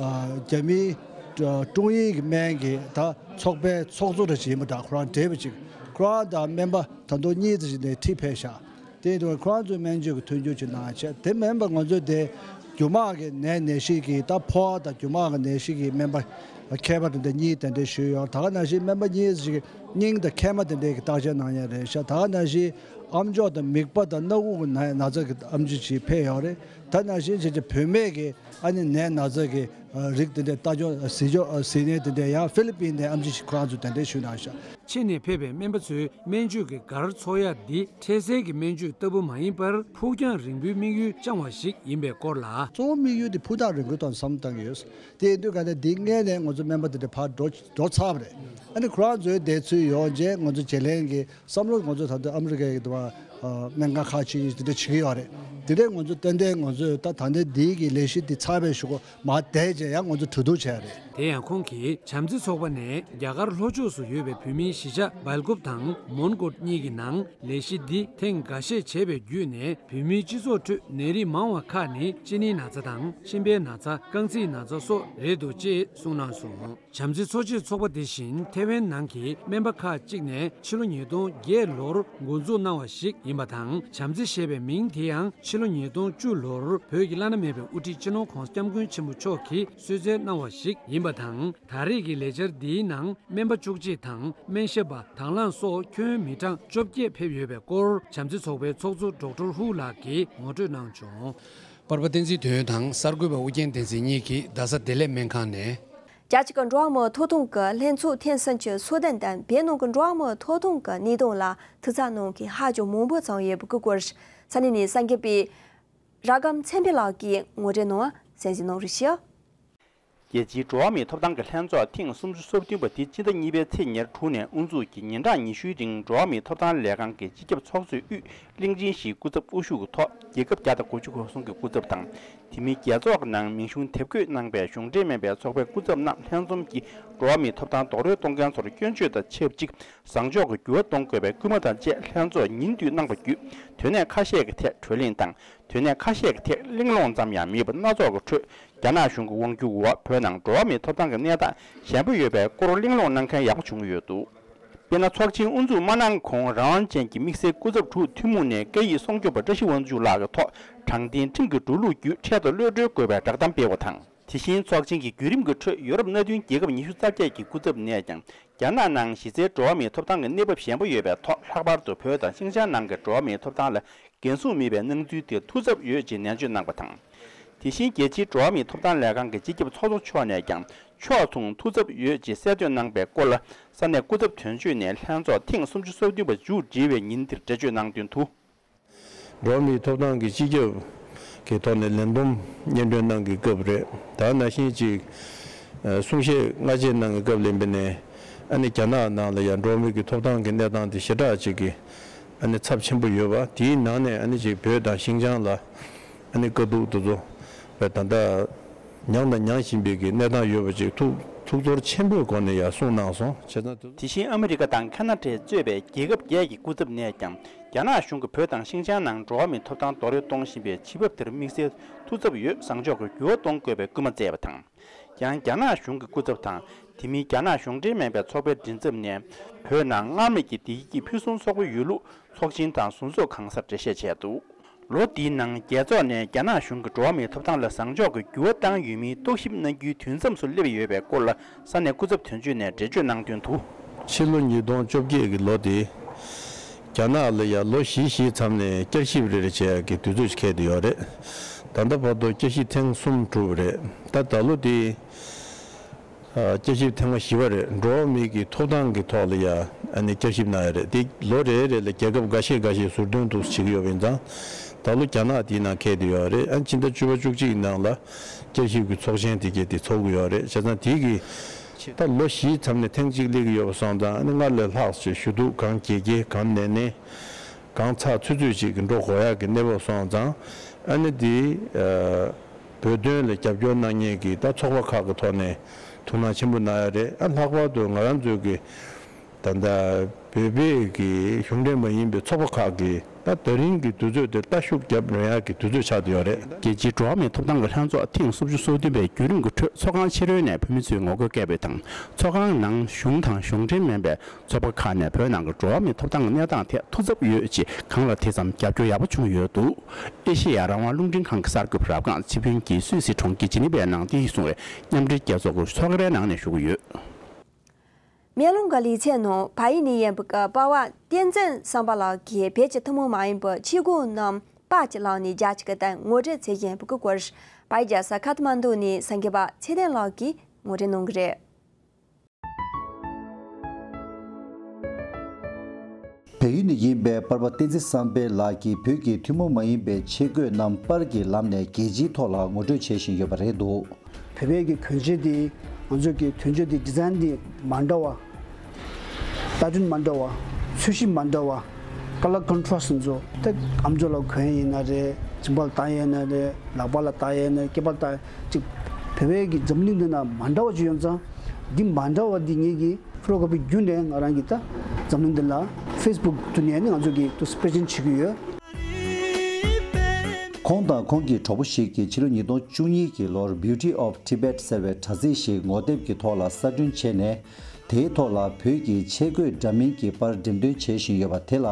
ཨ། རྒྱ་མིའི་ཀྲུང་དབྱིན་གྱི་སྨན་གྱི་ད་ཚོགས་པའི་ཚོགས་གཙོ་འདྲ་ཞིག་ཡིན་པ་འདྲ། ཁོ་རང་བགྲེས་པོ་ཅིག་ཁོ་རང་དང་སྨན་པ་ད་དུང་གཉིས་ཙམ་ཞིག་ནས་ཁྲིད་ཕེབས་ཤག་དེ་ཡིན་དུས་ཁོ་རང་ཚོའི་སྨན་བཅོས་ཀྱི་མཐུན་འགྱུར་ཅིག་གནང་བྱས། དེ་མིན་པ་ང་ཚོའི་དེ་རྒྱུ་མང་གི་ནད་ནད་གཞི་གི་ད་ཕོ་བ་དང་རྒྱུ་མང་གི་ནད་གཞི་གི་སྨན་པ་མཁས་པ་དེ་འདྲ་གཉིས་གདན་འདྲེན་ཞུས་ཡོད། ད་ག་ནང་བཞིན་སྨན་པ་གཉིས་ཙམ་ཞིག་སྙིང་དང་མཁལ་མ་དེ་འདྲའི་གི་བརྟག་དཔྱད་གནང་ཡ་རེད་ཤག་ད་ག་ནང་བཞིན་ཨམ་ཅོག་དང་མིད་པ་དང་སྣ་ཁུག་གི་ན་ན་ཚ་གི་ཨེམ་ཆི་ཞིག་ཕེབས་ཡོད་རེད། ད་ནང་བཞིན་བྱས་བྱས་བུད་མེད་ཀྱི་ཨ་ནི་ནད་ན་ཚ་གི་རིགས་དེ་འདྲའི་ལྟ་སྐྱོང་གཟིགས་སྐྱོང་གཟིགས་མཁན་དེ་འདྲ་ཡང་ཧྥི་ལི་པིན་ནས་ཨེམ་ཆི་ཞིག་ཁོ་རང་ཚོ་གདན་འདྲེན་ཞུས་གནང་ཤག་ཕྱི་ནས་ཕེབས་པའི་སྨན་པ་ཚོའི་སྨན་བཅོས་ཀྱི་སྒར་འཚོགས་ཡ་འདི་འཕྲལ་སེལ་གྱི་སྨན་བཅོས་ལྟ་བུ་མ་ཡིན་པར་ཕུགས་རྒྱང་རིང་པོའི་དམིགས་ཡུལ་བཅངས་བ་ཞིག་ཡིན་པའི་སྐོར་ལ། གཙོ་བོ་དམིགས་ཡུལ་དེ་ཕུགས་རྒྱང་རིང་པོའི་ཐོག་བསམ་བློ་བཏང་གི་ཡོད། དེ་ཡིན་དུས་ག་ནས་འདི་སྔས་ནས་ང་ཚོ་སྨན་པ་དེ་འདྲ་ཕར་འགྲོ་འགྲོ་ཚར་བ་རེད། ཨ་ནི་ཁོ་རང་ཚོའི་བསྡད་ཚུལ་ཡོང་རྗེས་ང་ཚོ་བརྗེ་ལེན་གྱི་བསམ་བློ་ང་ཚོ་ད་ལྟ་ཨ་མི་རི་ཀའི་གི་དུ་བ་སྨན་ཁང་ཁག་ཅིག་དེ་འདྲ་བྱེད་ཀྱི་ཡོད་རེད། དེ་འདྲའི་ང་ཚོ་ཏན་ཏན་ང་ཚོས་ད་ད་ལྟའི་འདིའི་གི་ལས་གཞི་འདི་ཚར་བའི་གཞུག་གུ་མར་བསྡད་རྗེས་ཡང་ང་ཚོ་གྲོས་བསྡུར་བྱས་རེད། དེ་ཡང་ཁོང་གིས་བྱམས་བརྩེ་ཚོགས་པ་ནས་རྒྱ་གར་ལྷོ་ཕྱོགས་སུ་ཡོད་པའི་བོད་མིའི་གཞིས་ཆགས་སྦེལ་ཀོབ་དང་མོན་གྷོ་གཉིས་ཀྱི་ནང་ལས་གཞི་འདི་ཐེངས་འགའ་ཤས་བྱས་པའི་བརྒྱུད་ནས་བོད་མིའི་སྤྱི་ཚོགས་ཁྲོད་ནད་རིགས་མང་བ་ཁག་ནི་གཅིན་སྙི་ན་ཚ་དང་མཆིན་པའི་ན་ཚ། རྐང་ཚིགས་ན་ཚ་སོགས་རེད་འདུག་ཅེས་གསུངས་གནང་སོང་། བྱམས་བརྩེ་འཚོ་བྱེད་ཚོགས་པ་དེ་བཞིན་ཐེ་ཝན་ནང་གི་སྨན་པ་ཁག་ཅིག་ནས་ཕྱི་ལོ་ཉིས་སྟོང་བརྒྱད་ལོར་འགོ་འཛུགས་གནང་བ་ཞིག་ཡིན་པ་དང་། བྱམས་བརྩེ་ཞེས་པའི་མིང་དེ་ཡང་ཕྱི་ལོ་ཉིས་སྟོང་བཅུ་ལོར་བོད་ཀྱི་བླ་ན་མེད་པའི་དབུ་ཁྲིད་སྤྱི་ནོར་༧གོང་ས་༧སྐྱབས་མགོན་ཆེན་པོ་མཆོག་གིས་གསོལ་སྩལ་གནང་བ་ཞིག་ཡིན་པ་དང་། ད་རེས་ཀྱི་ལས་འཆར་འདིའི་ནང་སྨན་པ་བཅུ་གཅིག་དང་སྨན་ཞབས་པ་དང་བླངས་སོགས་ཁྱོན་མི་གྲངས་བཅོ་བརྒྱད་ཕེབས་ཡོད་པའི་སྐོར་བྱམས་བརྩེ་ཚོགས་པའི་ཚོགས་གཙོ་ཌོག་ཊར་ཧུ་ལགས་ཀྱིས་ངོ་སྤྲོད་གནང་བྱུང་། པར་པ་བསྟན་འཛིན་དོན་དང་གསར་འགོད་པ་ཨུ་རྒྱན་བསྟན་འཛིན་གཉིས་ཀྱིས་རྡ་ས་བདེ་ལེགས་སྨན་ཁང་ནས། རྒྱ་ཆེ་ཁག་འགྲོ་བ་མིའི་ཐོབ་ཐང་གི་ལྷན་ཚོགས་ཐེངས་སུམ་ཅུ་སོ་བདུན་དང་བོད་ནང་གི་འགྲོ་བ་མིའི་ཐོབ་ཐང་གི་གནད་དོན་ལ་དུས་ཚོད་ནང་གི་ཧ་ཅང་མང་པོ་ཚང་ཡོད་པའི་སྐོར་ས་གནས་ནས་གསར་འགོད་པ་ར་སྒམ་ཚེ་འཕེལ་ལགས་ཀྱིས་ངོ་སྤྲོད་གནང་བ་གསན་གཟིགས་གནང་རོགས་ཞུ། རྒྱལ་སྤྱིའི་འགྲོ་བ་མིའི་ཐོབ་ཐང་གི་ལྷན་ཚོགས་ཐེངས་སུམ་ཅུ་སོ་བདུན་པ་དེ་སྤྱི་ཟླ་གཉིས་པའི་ཚེས་ཉེར་དྲུག་ནས་དབུ་འཛུགས་ཀྱིས་ཉིན་གྲངས་ཉི་ཤུའི་རིང་འགྲོ་བ་མིའི་ཐོབ་ཐང་ལས་ཁང་གི་སྤྱི་ཁྱབ་ཚོགས་གཙོས་དབུས་གླིང་ཆེན་བཞིའི་སྐུ་ཚབ་དབུ་བཞུགས་ཀྱི་ཐོག་རྒྱལ་ཁབ་བརྒྱ་དང་དགུ་བཅུ་གོ་གསུམ་གྱི་སྐུ་ཚབ་དང་། དེ་མིན་རྒྱལ་ཚོགས་ཀྱི་ནང་མིང་གཞུང་དེབ་འགོད་གནང་པའི་གཞུང་འབྲེལ་མིན་པའི་ཚོགས་པའི་སྐུ་ཚབ་རྣམས་ལྷན་འཛོམས་ཀྱིས་འགྲོ་བ་མིའི་ཐོབ་ཐང་རྡོག་རོལ་གཏོང་མཁན་ཚོར་སྐྱོན་བརྗོད་དང་ཆབས་ཅིག་བཟང་ཕྱོགས་ཀྱི་འགྱུར་བ་གཏོང་དགོས་པའི་སྐུལ་མ་དང་བཅས་ལྷན་ཚོགས་ཉིན་བསྟུད་གནང་པ་བརྒྱུད། དོན་གནད་ཁ་ཤས་ཀྱི་ཐད་གྲོས་གླེང་དང་། དོན་གནད་ཁ་ཤས་ཀྱི་ཐད་གླེང་སློང་ཙམ་ཡང་མིན་པར་སྣ་ཚོགས་ཀྱི་ཁྲོད། རྒྱ་ནག་གཞུང་གི་དབང་སྒྱུར་འོག་བོད་ནང་འགྲོ་བ་མིའི་ཐོབ་ཐང་གི་གནས་སྟངས་ཞན་པོ་ཡོད་པའི་སྐོར་གླེང་སློང་གནང་མཁན་ཡག་པོ་བྱུང་ཡོད་འདུག་དཔེར་ན། ཚོགས་ཆེན་དབུ་འཛུགས་མ་གནང་གོང་རང་དབང་ཅན་གྱི་དམིགས་བསལ་སྐུ་ཚབ་དྲུག་ཐུན་མོང་ནས་སྐད་ཡིག་སྲུང་སྐྱོབ་པ་བཀྲ་ཤིས་དབང་ཕྱུག་ལགས་ཀྱི་ཐོག་དྲང་བདེན་ཁྲིམས་ཀྱི་འགྲོ་ལུགས་བརྒྱུད་འཕྲལ་དུ་གློད་གྲོལ་དགོས་པའི་བསྒྲགས་གཏམ་སྤེལ་བ་དང་། དེ་བཞིན་ཚོགས་ཆེན་གྱི་བརྒྱུད་རིམ་གྱི་ཁྲོད་ཡོ་རོབ་མནའ་མཐུན་རྒྱལ་ཁབ་ཉི་ཤུ་རྩ་བརྒྱད་ཀྱི་སྐུ་ཚབ་ནས་ཀྱང་། རྒྱ་ནག་ནང་གཞི་རྩའི་འགྲོ་བ་མིའི་ཐོབ་ཐང་གི་གནས་བབ་ཞན་པོ་ཡོད་པའི་ཐོག་ལྷག་པར་དུ་བོད་དང་ཤིན་ཅང་ནང་གི་འགྲོ་བ་མིའི་ཐོབ་ཐང་ལ་འགན་སྲུང་མེད་པའི་སྣང་ཚུལ་དེར་ཐུགས་འཚབ་ཡོད་ཅེས་ནན་བརྗོད་གནང་བ་དང་། དེ་བཞིན་རྒྱལ་སྤྱིའི་འགྲོ་བ་མིའི་ཐོབ་ཐང་ལས་ཁང་གི་སྤྱི་ཁྱབ་ཚོགས་གཙོ་མཆོག་ནས་ཀྱང་ཕྱོགས་མཚུངས་ཐུགས་འཚབ་ཡོད་ཅེས་གསལ་འདོན་གནང་པའི་སྐོར་ལ། ས་གནས་སྐུ་ཚབ་དོན་གཅོད་ནས་ལྷན་ཚོགས་ཐེངས་སུམ་ཅུ་སོ་བདུན་པ་མཇུག་སྒྲིལ་བའི་ཉིན་དེར་འགྲེལ་བརྗོད་གནང་དོན་དུ། འགྲོ་བ་མིའི་ཐོབ་ཐང་གི་སྤྱི་ཁྱབ་ཀྱི་ཐོག་ནས་ལས་བསྡོམས་སྙན་སྒྲོན་གནང་གི་སྐབས་རེད། ད་ནང་བཞིན་ཅིག་གསུང་བཤད་སྔ་རྗེས་གནང་གི་སྐབས་ལ་ཡིན་པ་ནས། ཨ་ནི་རྒྱ་ནག་ནང་ལ་ཡང་འགྲོ་བ་མི་གི་ཐོབ་ཐང་གི་གནས་སྟངས་དེ་ཞེ་དྲག་ཅིག་གི་ཨ་ནི་ཚབས་ཆེན་པོ་ཡོད་པ། དེའི་ནང་ནས་ཨ་ནི་ཅིག་བོད་དང་ཤིན་ཅང་ལ་ཨ་ནི་དཀའ་སྡུག་དེ་ཚོ་བས་ད་ལྟ་མྱངས་དང་མྱང་བཞིན་པའི་གི་གནས་སྟངས་ཡོད་པ་ཅིག་ཐུགས་ཐུགས་ཚོར་ཆེན་པོའི་སྒོ་ནས་ཡང་གསུངས་གནང་སོང་། བྱས་ཙང་དེ། དེ་བཞིན་ཨ་མི་རི་ཀ་དང་ཁ་ན་ཌས་གཙོས་པའི་རྒྱལ་ཁབ་བརྒྱད་ཀྱི་སྐུ་ཚབ་ནས་ཀྱང་། རྒྱ་ནག་གཞུང་གིས་བོད་དང་ཤིན་ཅང་ནང་འགྲོ་བ་མིའི་ཐོབ་ཐང་རྡོག་རོལ་གཏོང་བཞིན་པའི་བྱེད་བབ་དེར་དམིགས་བསལ་ཐུགས་འཚབ་ཡོད། བཟང་ཕྱོགས་ཀྱི་འགྱུར་བ་གཏོང་དགོས་པའི་སྐུལ་མ་བསྩལ་བ་དང་། ཡང་རྒྱ་ནག་གཞུང་གི་སྐུ་ཚབ་དང་། དེ་མིན་རྒྱ་ནག་གཞུང་འབྲེལ་མིན་པའི་ཚོགས་པའི་མགྲིན་ཚབ་ནས་བོད་ནང་སྔར་མེད་ཀྱི་བདེ་སྐྱིད་ཕུན་སུམ་ཚོགས་པ་ཡོད་ལུགས་ཚོགས་ཆེན་དང་ཟུར་འཛུགས་ཁང་གསར་འགྲེལ་བཤད་བྱས་འདུག་ལོ་འདིའི་ནང་རྒྱལ་ཚོགས་ནས་རྒྱ་ནག་གཞུང་གིས་འགྲོ་བ་མིའི་ཐོབ་ཐང་ལ་བཟང་ཕྱོགས་ཀྱི་འགྱུར་བ་བཏང་ཡོད་མིན་རྟོག་ཞིབ་གནང་རྒྱུའི་དུས་མཚམས་སུ་སླེབས་ཡོད་པའི་སྐོར་ལ་ས་གནས་སྐུ་ཚབ་དོན་གཅོད་ནས་འགྲེལ་བརྗོད་གནང་དོན་དུ། ཕྱི་ལོ་ཉིས་སྟོང་བཅོ་བརྒྱད་ཀྱི་ལོ་དེ། རྒྱ་ནག་ལ་ཡང་ལོ་བཞི་བཞིའི་མཚམས་ནས་བསྐྱར་ཞིབ་རེ་རེ་བྱེད་ཡག་གི་དུས་ཚོད་ཅིག་འཁེལ་བསྡད་ཡོད་རེད། ད་ལྟ་བར་དུ་བསྐྱར་ཞིབ་ཐེངས་གསུམ་གྲུབ་པ་རེད། ད་ད་ལོ་དེ། ཨ། བསྐྱར་ཞིབ་ཐེངས་མ་བཞི་པ་རེད། འགྲོ་བ་མིའི་གི་ཐོབ་ཐང་གི་ཐོག་ལ་ཡ་ཨ་ནི་བསྐྱར་ཞིབ་གནང་ཡ་རེད། དེ་ལོ་རེ་རེ་ལ་རྒྱལ་ཁབ་འགའ་ཤས་འགའ་ཤས་ཟུར་འདོན་འདུག་བྱེད་ཀྱི་ཡོད་པ་ཡིན་ཙང་། ད་ལོ་རྒྱ་ནག་དེའི་ནང་འཁེལ་བསྡད་ཡོད་རེད། ཨ་ཕྱི་ཟླ་བཅུ་པ་བཅུ་གཅིག་ནང་ལ་བསྐྱར་ཞིབ་ཀྱི་ཚོགས་ཆེན་དེ་གས་དེ་ཚོགས་ཀྱི་ཡོད་རེད། བྱས་ཙང་དེའི་གི་ད་ལོ་བཞིའི་མཚམས་ནས་ཐེངས་གཅིག་སླེབས་ཀྱི་ཡོད་པ་སོང་ཙང་ཨ་ནི་སྔར་ལས་ལྷག་ཅིག་ཞུ་གཏུག་གང་དགེ་རྒན་གང་ནན་ནན། གང་ཚགས་ཚུད་ཚུད་ཅིག་འགྲོ་དགོས་ཡག་གི་གནས་བབ་སོང་ཙང་། ཨ་ནི་འདི་ཨ་བོད་དོན་ལ་རྒྱབ་སྐྱོར་གནང་མཁན་གྱི་ད་ཚོགས་པ་ཁག་གི་ཐོག་ནས་ཐུགས་སྣང་ཆེན་པོ་གནང་ཡ་རེད། ཨ་ལྷག་པར་དུ་ང་རང་ཚོའི་གི་ད་ལྟ་བོད་པའི་གི་གཞུང་འབྲེལ་མ་ཡིན་པའི་ཚོགས་པ་ཁག་གིས་ད་ད་རིང་གི་དུས་ཚོད་དེ་ལྟ་ཤུགས་རྒྱབ་རན་ཡག་གི་དུས་ཚོད་ཆགས་བསྡད་ཡོད་རེད། རྒྱལ་སྤྱིའི་འགྲོ་བ་མིའི་ཐོབ་ཐང་གི་ལྷན་ཚོགས་ཐེངས་སུམ་ཅུ་སོ་བདུན་པའི་བརྒྱུད་རིམ་གྱི་ཁྲོད་ཚོགས་ཁང་ཕྱི་རོལ་ནས་བོད་མི་ཚོས་ངོ་རྒོལ་སྐད་འབོད་དང་། ཚོགས་ཁང་ནང་གཞུང་དང་གཞུང་འབྲེལ་མིན་པའི་ཚོགས་པ་ཁག་ནས་བོད་ནང་གི་འགྲོ་བ་མིའི་ཐོབ་ཐང་གི་གནས་སྟངས་ཐད་ཐུགས་འཚབ་ཡོད་ཅེས་གང་ལ་དེ་ཙམ་རྒྱབ་སྐྱོར་ཡག་པོ་བྱུང་ཡོད་འདུག་ཨེ་ཤེ་ཡ་རང་དབང་རླུང་འཕྲིན་ཁང་གི་གསར་འགོད་པ་རབ་སྒང་སྤྱི་ཕུན་གྱིས་སུད་སི་གྲོང་ཁྱེར་ཇི་ནི་ཝའི་ནང་དེ་ཡིས་བཟུང་བའི་མཉམ་འབྲེལ་རྒྱལ་ཚོགས་ཀྱི་ཚོགས་རའི་ནང་ནས་ཞུ་གི་ཡོད། སྨན་ལུང་གི་ལེ་ཚན་ནང་བལ་ཡུལ་ནས་ཡིན་པའི་པར་པ་བསྟན་འཛིན་བསམ་འཕེལ་ལགས་ཀྱིས་བོད་ཀྱི་ཐུན་མོང་མ་ཡིན་པའི་ཆས་གོས་རྣམས་པར་གྱི་བླངས་ནས་རྒྱ་ཆེ་གི་སྟེང་ངོ་སྤྲོད་མཛད་བཞིན་པའི་སྐོར། བལ་ཡུལ་རྒྱལ་ས་ཁ་ཐ་མན་ཌུ་ནས་གསར་འགོད་པ་ཚེ་བརྟན་ལགས་ཀྱིས་ངོ་སྤྲོད་གནང་གི་རེད། བལ་ཡུལ་ནས་ཡིན་པའི་པར་པ་བསྟན་འཛིན་བསམ་འཕེལ་ལགས་ཀྱིས་བོད་ཀྱི་ཐུན་མོང་མ་ཡིན་པའི་ཆས་གོས་རྣམས་པར་གྱི་ལམ་ནས་རྒྱལ་སྤྱིའི་ཐོག་ལ་ངོ་སྤྲོད་བྱེད་བཞིན་ཡོད་པ་རེད་འདུག་བོད་པའི་གི་གོན་ཆས་དེ་ང་ཚོ་གི་གོན་ཆས་དེ་ཌི་ཛའིན་དེ་མ་འདྲ་བ། པེ་ཊན་མ་འདྲ་བ། ཚོས་གཞི་མ་འདྲ་བ། ཀ་ལར་ཀོན་ཊ་རཱསི་ཚོ་ད་ཨམ་ཅོག་ལ་གོན་ཡིན་ན་རེད། མཇིང་པ་ལ་བཏགས་ཡིན་ན་རེད། ལག་པ་ལ་བཏགས་ཡིན་ན་རེད། སྐེད་པ་ལ་བཏགས་ཡིན་ཅིག་བོད་པའི་གི་འཛམ་གླིང་འདི་ན་མ་འདྲ་བ་ཅིག་ཡོད་ཙང་འདི་མ་འདྲ་བ་འདི་ངེད་ཀྱིས་ཕོ་ཊོ་གྷ་ར་ཕི་བརྒྱུད་ནས་ང་རང་གིས་ད་འཛམ་གླིང་འདི་ལ་ཕེ་སི་བུག་བརྒྱུད་ནས་ནི་ང་ཚོ་གིས་ཏུ་པེ་རི་ཛེན་ཊི་བྱེད་ཀྱི་ཡོད། ཁོང་དང་ཁོང་གི་གྲོགས་པོ་ཞིག་གིས་ཕྱི་ལོ་ཉིས་སྟོང་བཅུ་གཉིས་ཀྱི་ལོར་Beauty of Tibet ཟེར་བའི་དྲ་ཚིགས་ཤིག་ངོ་དེབ་ཀྱི་ཐོག་ལ་གསར་སྐྲུན་བྱས་ནས། དེའི་ཐོག་ལ་བོད་ཀྱི་ཆས་གོས་འདྲ་མིན་གྱི་པར་འགྲེམས་སྟོན་བྱེད་བཞིན་ཡོད་པ་དེ་ལ་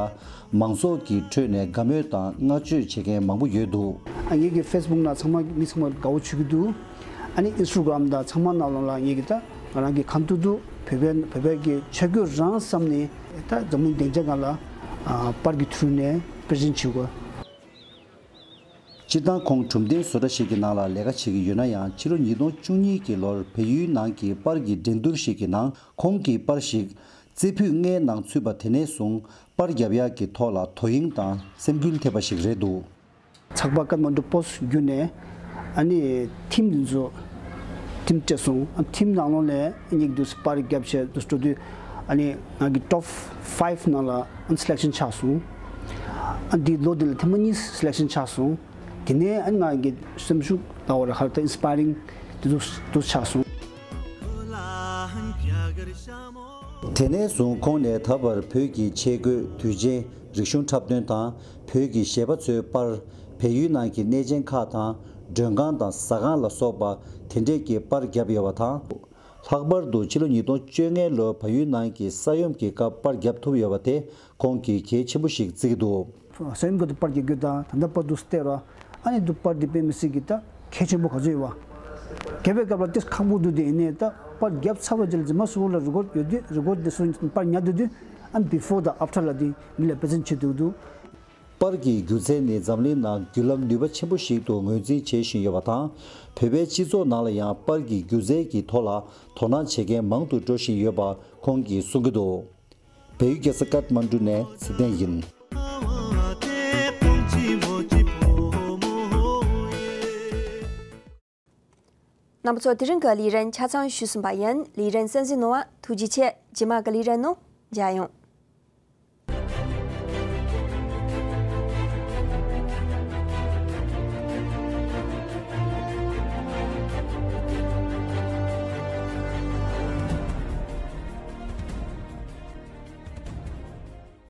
མང་ཚོགས་ཀྱི་ཁྲོད་ནས་དགའ་མོས་དང་བསྔགས་བརྗོད་བྱེད་མཁན་མང་པོ་ཡོད་འདུག་ཨ་ངེད་ཀྱི་ཕེ་སི་བུག་ནང་ཚང་མ་མི་ཚང་མ་དགའ་བོ་བྱེད་ཀྱི་འདུག་ཨ་ནི་ཨིན་སི་ཊ་གྷ་རམ་དང་ཚང་མ་ནང་ལོགས་ལ་ངེད་ཀྱི་ད་ང་རང་གི་གང་ཐུབ་ཐུབ་བོད་པའི་བོད་པའི་གི་ཆས་གོས་རང་བསམ་ནས་ད་འཛམ་གླིང་སྡིངས་ཆ་སྒང་ལ་ཨ་པར་གྱི་ཐོག་ནས་པེ་རི་ཛེན་ཊི་བྱེད་དགོས། སྤྱིར་བཏང་ཁོང་གྲུབ་མཐའི་བཟོ་གྲྭ་ཞིག་གི་ནང་ལ་ལས་ཀ་བྱེད་ཀྱི་ཡོད་ན་ཡང་ཕྱི་ལོ་ཉིས་སྟོང་བཅུ་གཉིས་ཀྱི་ལོར་བལ་ཡུལ་ནང་གི་པར་གྱི་འགྲན་བསྡུར་ཞིག་གི་ནང་ཁོང་གི་པར་ཞིག་རྩེ་ཕུད་ལྔའི་ནང་ཚུད་པ་དེ་ནས་བཟུང་པར་རྒྱབ་ཡག་གི་ཐོག་ལ་དོ་དབྱིངས་དང་སེམས་འགུལ་ཐེབས་པ་ཞིག་རེད་འདུག་ཚགས་པར་ཀ་ཐ་མན་ཌུ་པོ་སི་ཊི་བརྒྱུད་ནས་ཨ་ནི་ཐིམ་འདི་ཚོ་ཐིམ་སྤྲད་སོང་། ཨ་ཐིམ་ནང་ལོགས་ནས་ཨ་ནི་འདུག་པར་རྒྱབ་བྱས་འདུག་འགྲོ་དུས་ཨ་ནི་ང་གི་ཊོབ་ཕའིབ་ནང་ལ་ཨ་ནི་སི་ལེག་ཤན་ཆགས་སོང་། ཨ་འདི་ལོ་འདི་ལ་ཐེངས་མ་གཉིས་སི་ལེག་ཤན་ཆགས་སོང་། དེ་ནས་ཨ་ནི་ང་གི་སེམས་ཤུགས་ལྟ་བུ་ར་ཧར་ཏེ་ཨིན་སི་པ་ཡ་རིང་དེ་ཚོ་དུ་ཆགས་སོང་། དེ་ནས་བཟུང་ཁོང་ནས་ད་བར་བོད་ཀྱི་ཆས་གོས་དུས་ཆེན་རིག་གཞུང་འཁྲབ་སྟོན་དང་བོད་ཀྱི་གཞས་པ་ཚོའི་པར་བལ་ཡུལ་ནང་གི་གནས་ཆེན་ཁག་དང་མགྲོན་ཁང་དང་ཟ་ཁང་ལ་སོགས་པ་དེ་འདྲས་ཀྱི་པར་བརྒྱབ་ཡོད་པ་དང་། ལྷག་པར་དུ་ཕྱི་ལོ་ཉིས་སྟོང་བཅོ་ལྔ་ལོར་བལ་ཡུལ་ནང་གི་ས་ཡོམ་གྱི་སྐབས་པར་བརྒྱབ་ཐུབ་ཡོད་པ་དེ་ཁོང་གིས་གལ་ཆེན་པོ་ཞིག་བརྩི་གི་འདུག་ས་ཡོམ་སྐབས་དུ་པར་རྒྱག་རྒྱུ་དང་ད་ལྟ་བར་དུ་སྟེར་བ་ཨ་ནི་དུ་པར་འདི་དཔེ་མི་སྲིད་ཀྱི་ད་གལ་ཆེན་པོ་ག་ཚོད་ཡོད་བ། རྒྱབ་པའི་སྐབས་ལ་ཏིས་ཁག་པོ་འདུག་དེ་ཡིན་ནའི་ད་པར་རྒྱབ་ཚར་བ་རྗེས་ལ་རྗེས་མ་གཟུགས་པོ་ལ་རི་ཀོཌ་ཡོད་དུས་རི་ཀོཌ་འདི་ཚོ་པར་ཉར་དུས་དུས་ཨ་ནི་བི་ཕོར་དང་ཨབ་ཊར་ལ་དེ་མི་ལ་པེ་རེ་ཛེན་ཊི་བྱེད་འདུག་འདུག་པར་གྱི་སྒྱུ་རྩལ་ནི་འཛམ་གླིང་ནང་བརྒྱུད་ལམ་ནུས་པ་ཆེན་པོ་ཞིག་ཏུ་ངོས་འཛིན་བྱེད་བཞིན་ཡོད་པ་དང་། བོད་པའི་སྤྱི་ཚོགས་ནང་ལ་ཡང་པར་གྱི་སྒྱུ་རྩལ་གྱི་ཐོག་ལ་དོ་སྣང་བྱེད་མཁན་མང་དུ་འགྲོ་བཞིན་ཡོད་པ་ཁོང་གིས་གསུང་གི་འདུག་བལ་ཡུལ་རྒྱལ་ས་ཀཏ་མན་ཌུ་ནས་ཚེ་བརྟན་ཡིན། རྣམ་པ་ཚོ་དེ་རིང་གི་ལས་རིམ་ཆ་ཚང་ཞུས་ཟིན་པ་ཡིན། ལས་རིམ་གསན་གཟིགས་གནང་བ་ཐུགས་རྗེ་ཆེ། རྗེས་མ་གི་ལས་རིམ་ནང་མཇལ་ཡོང་།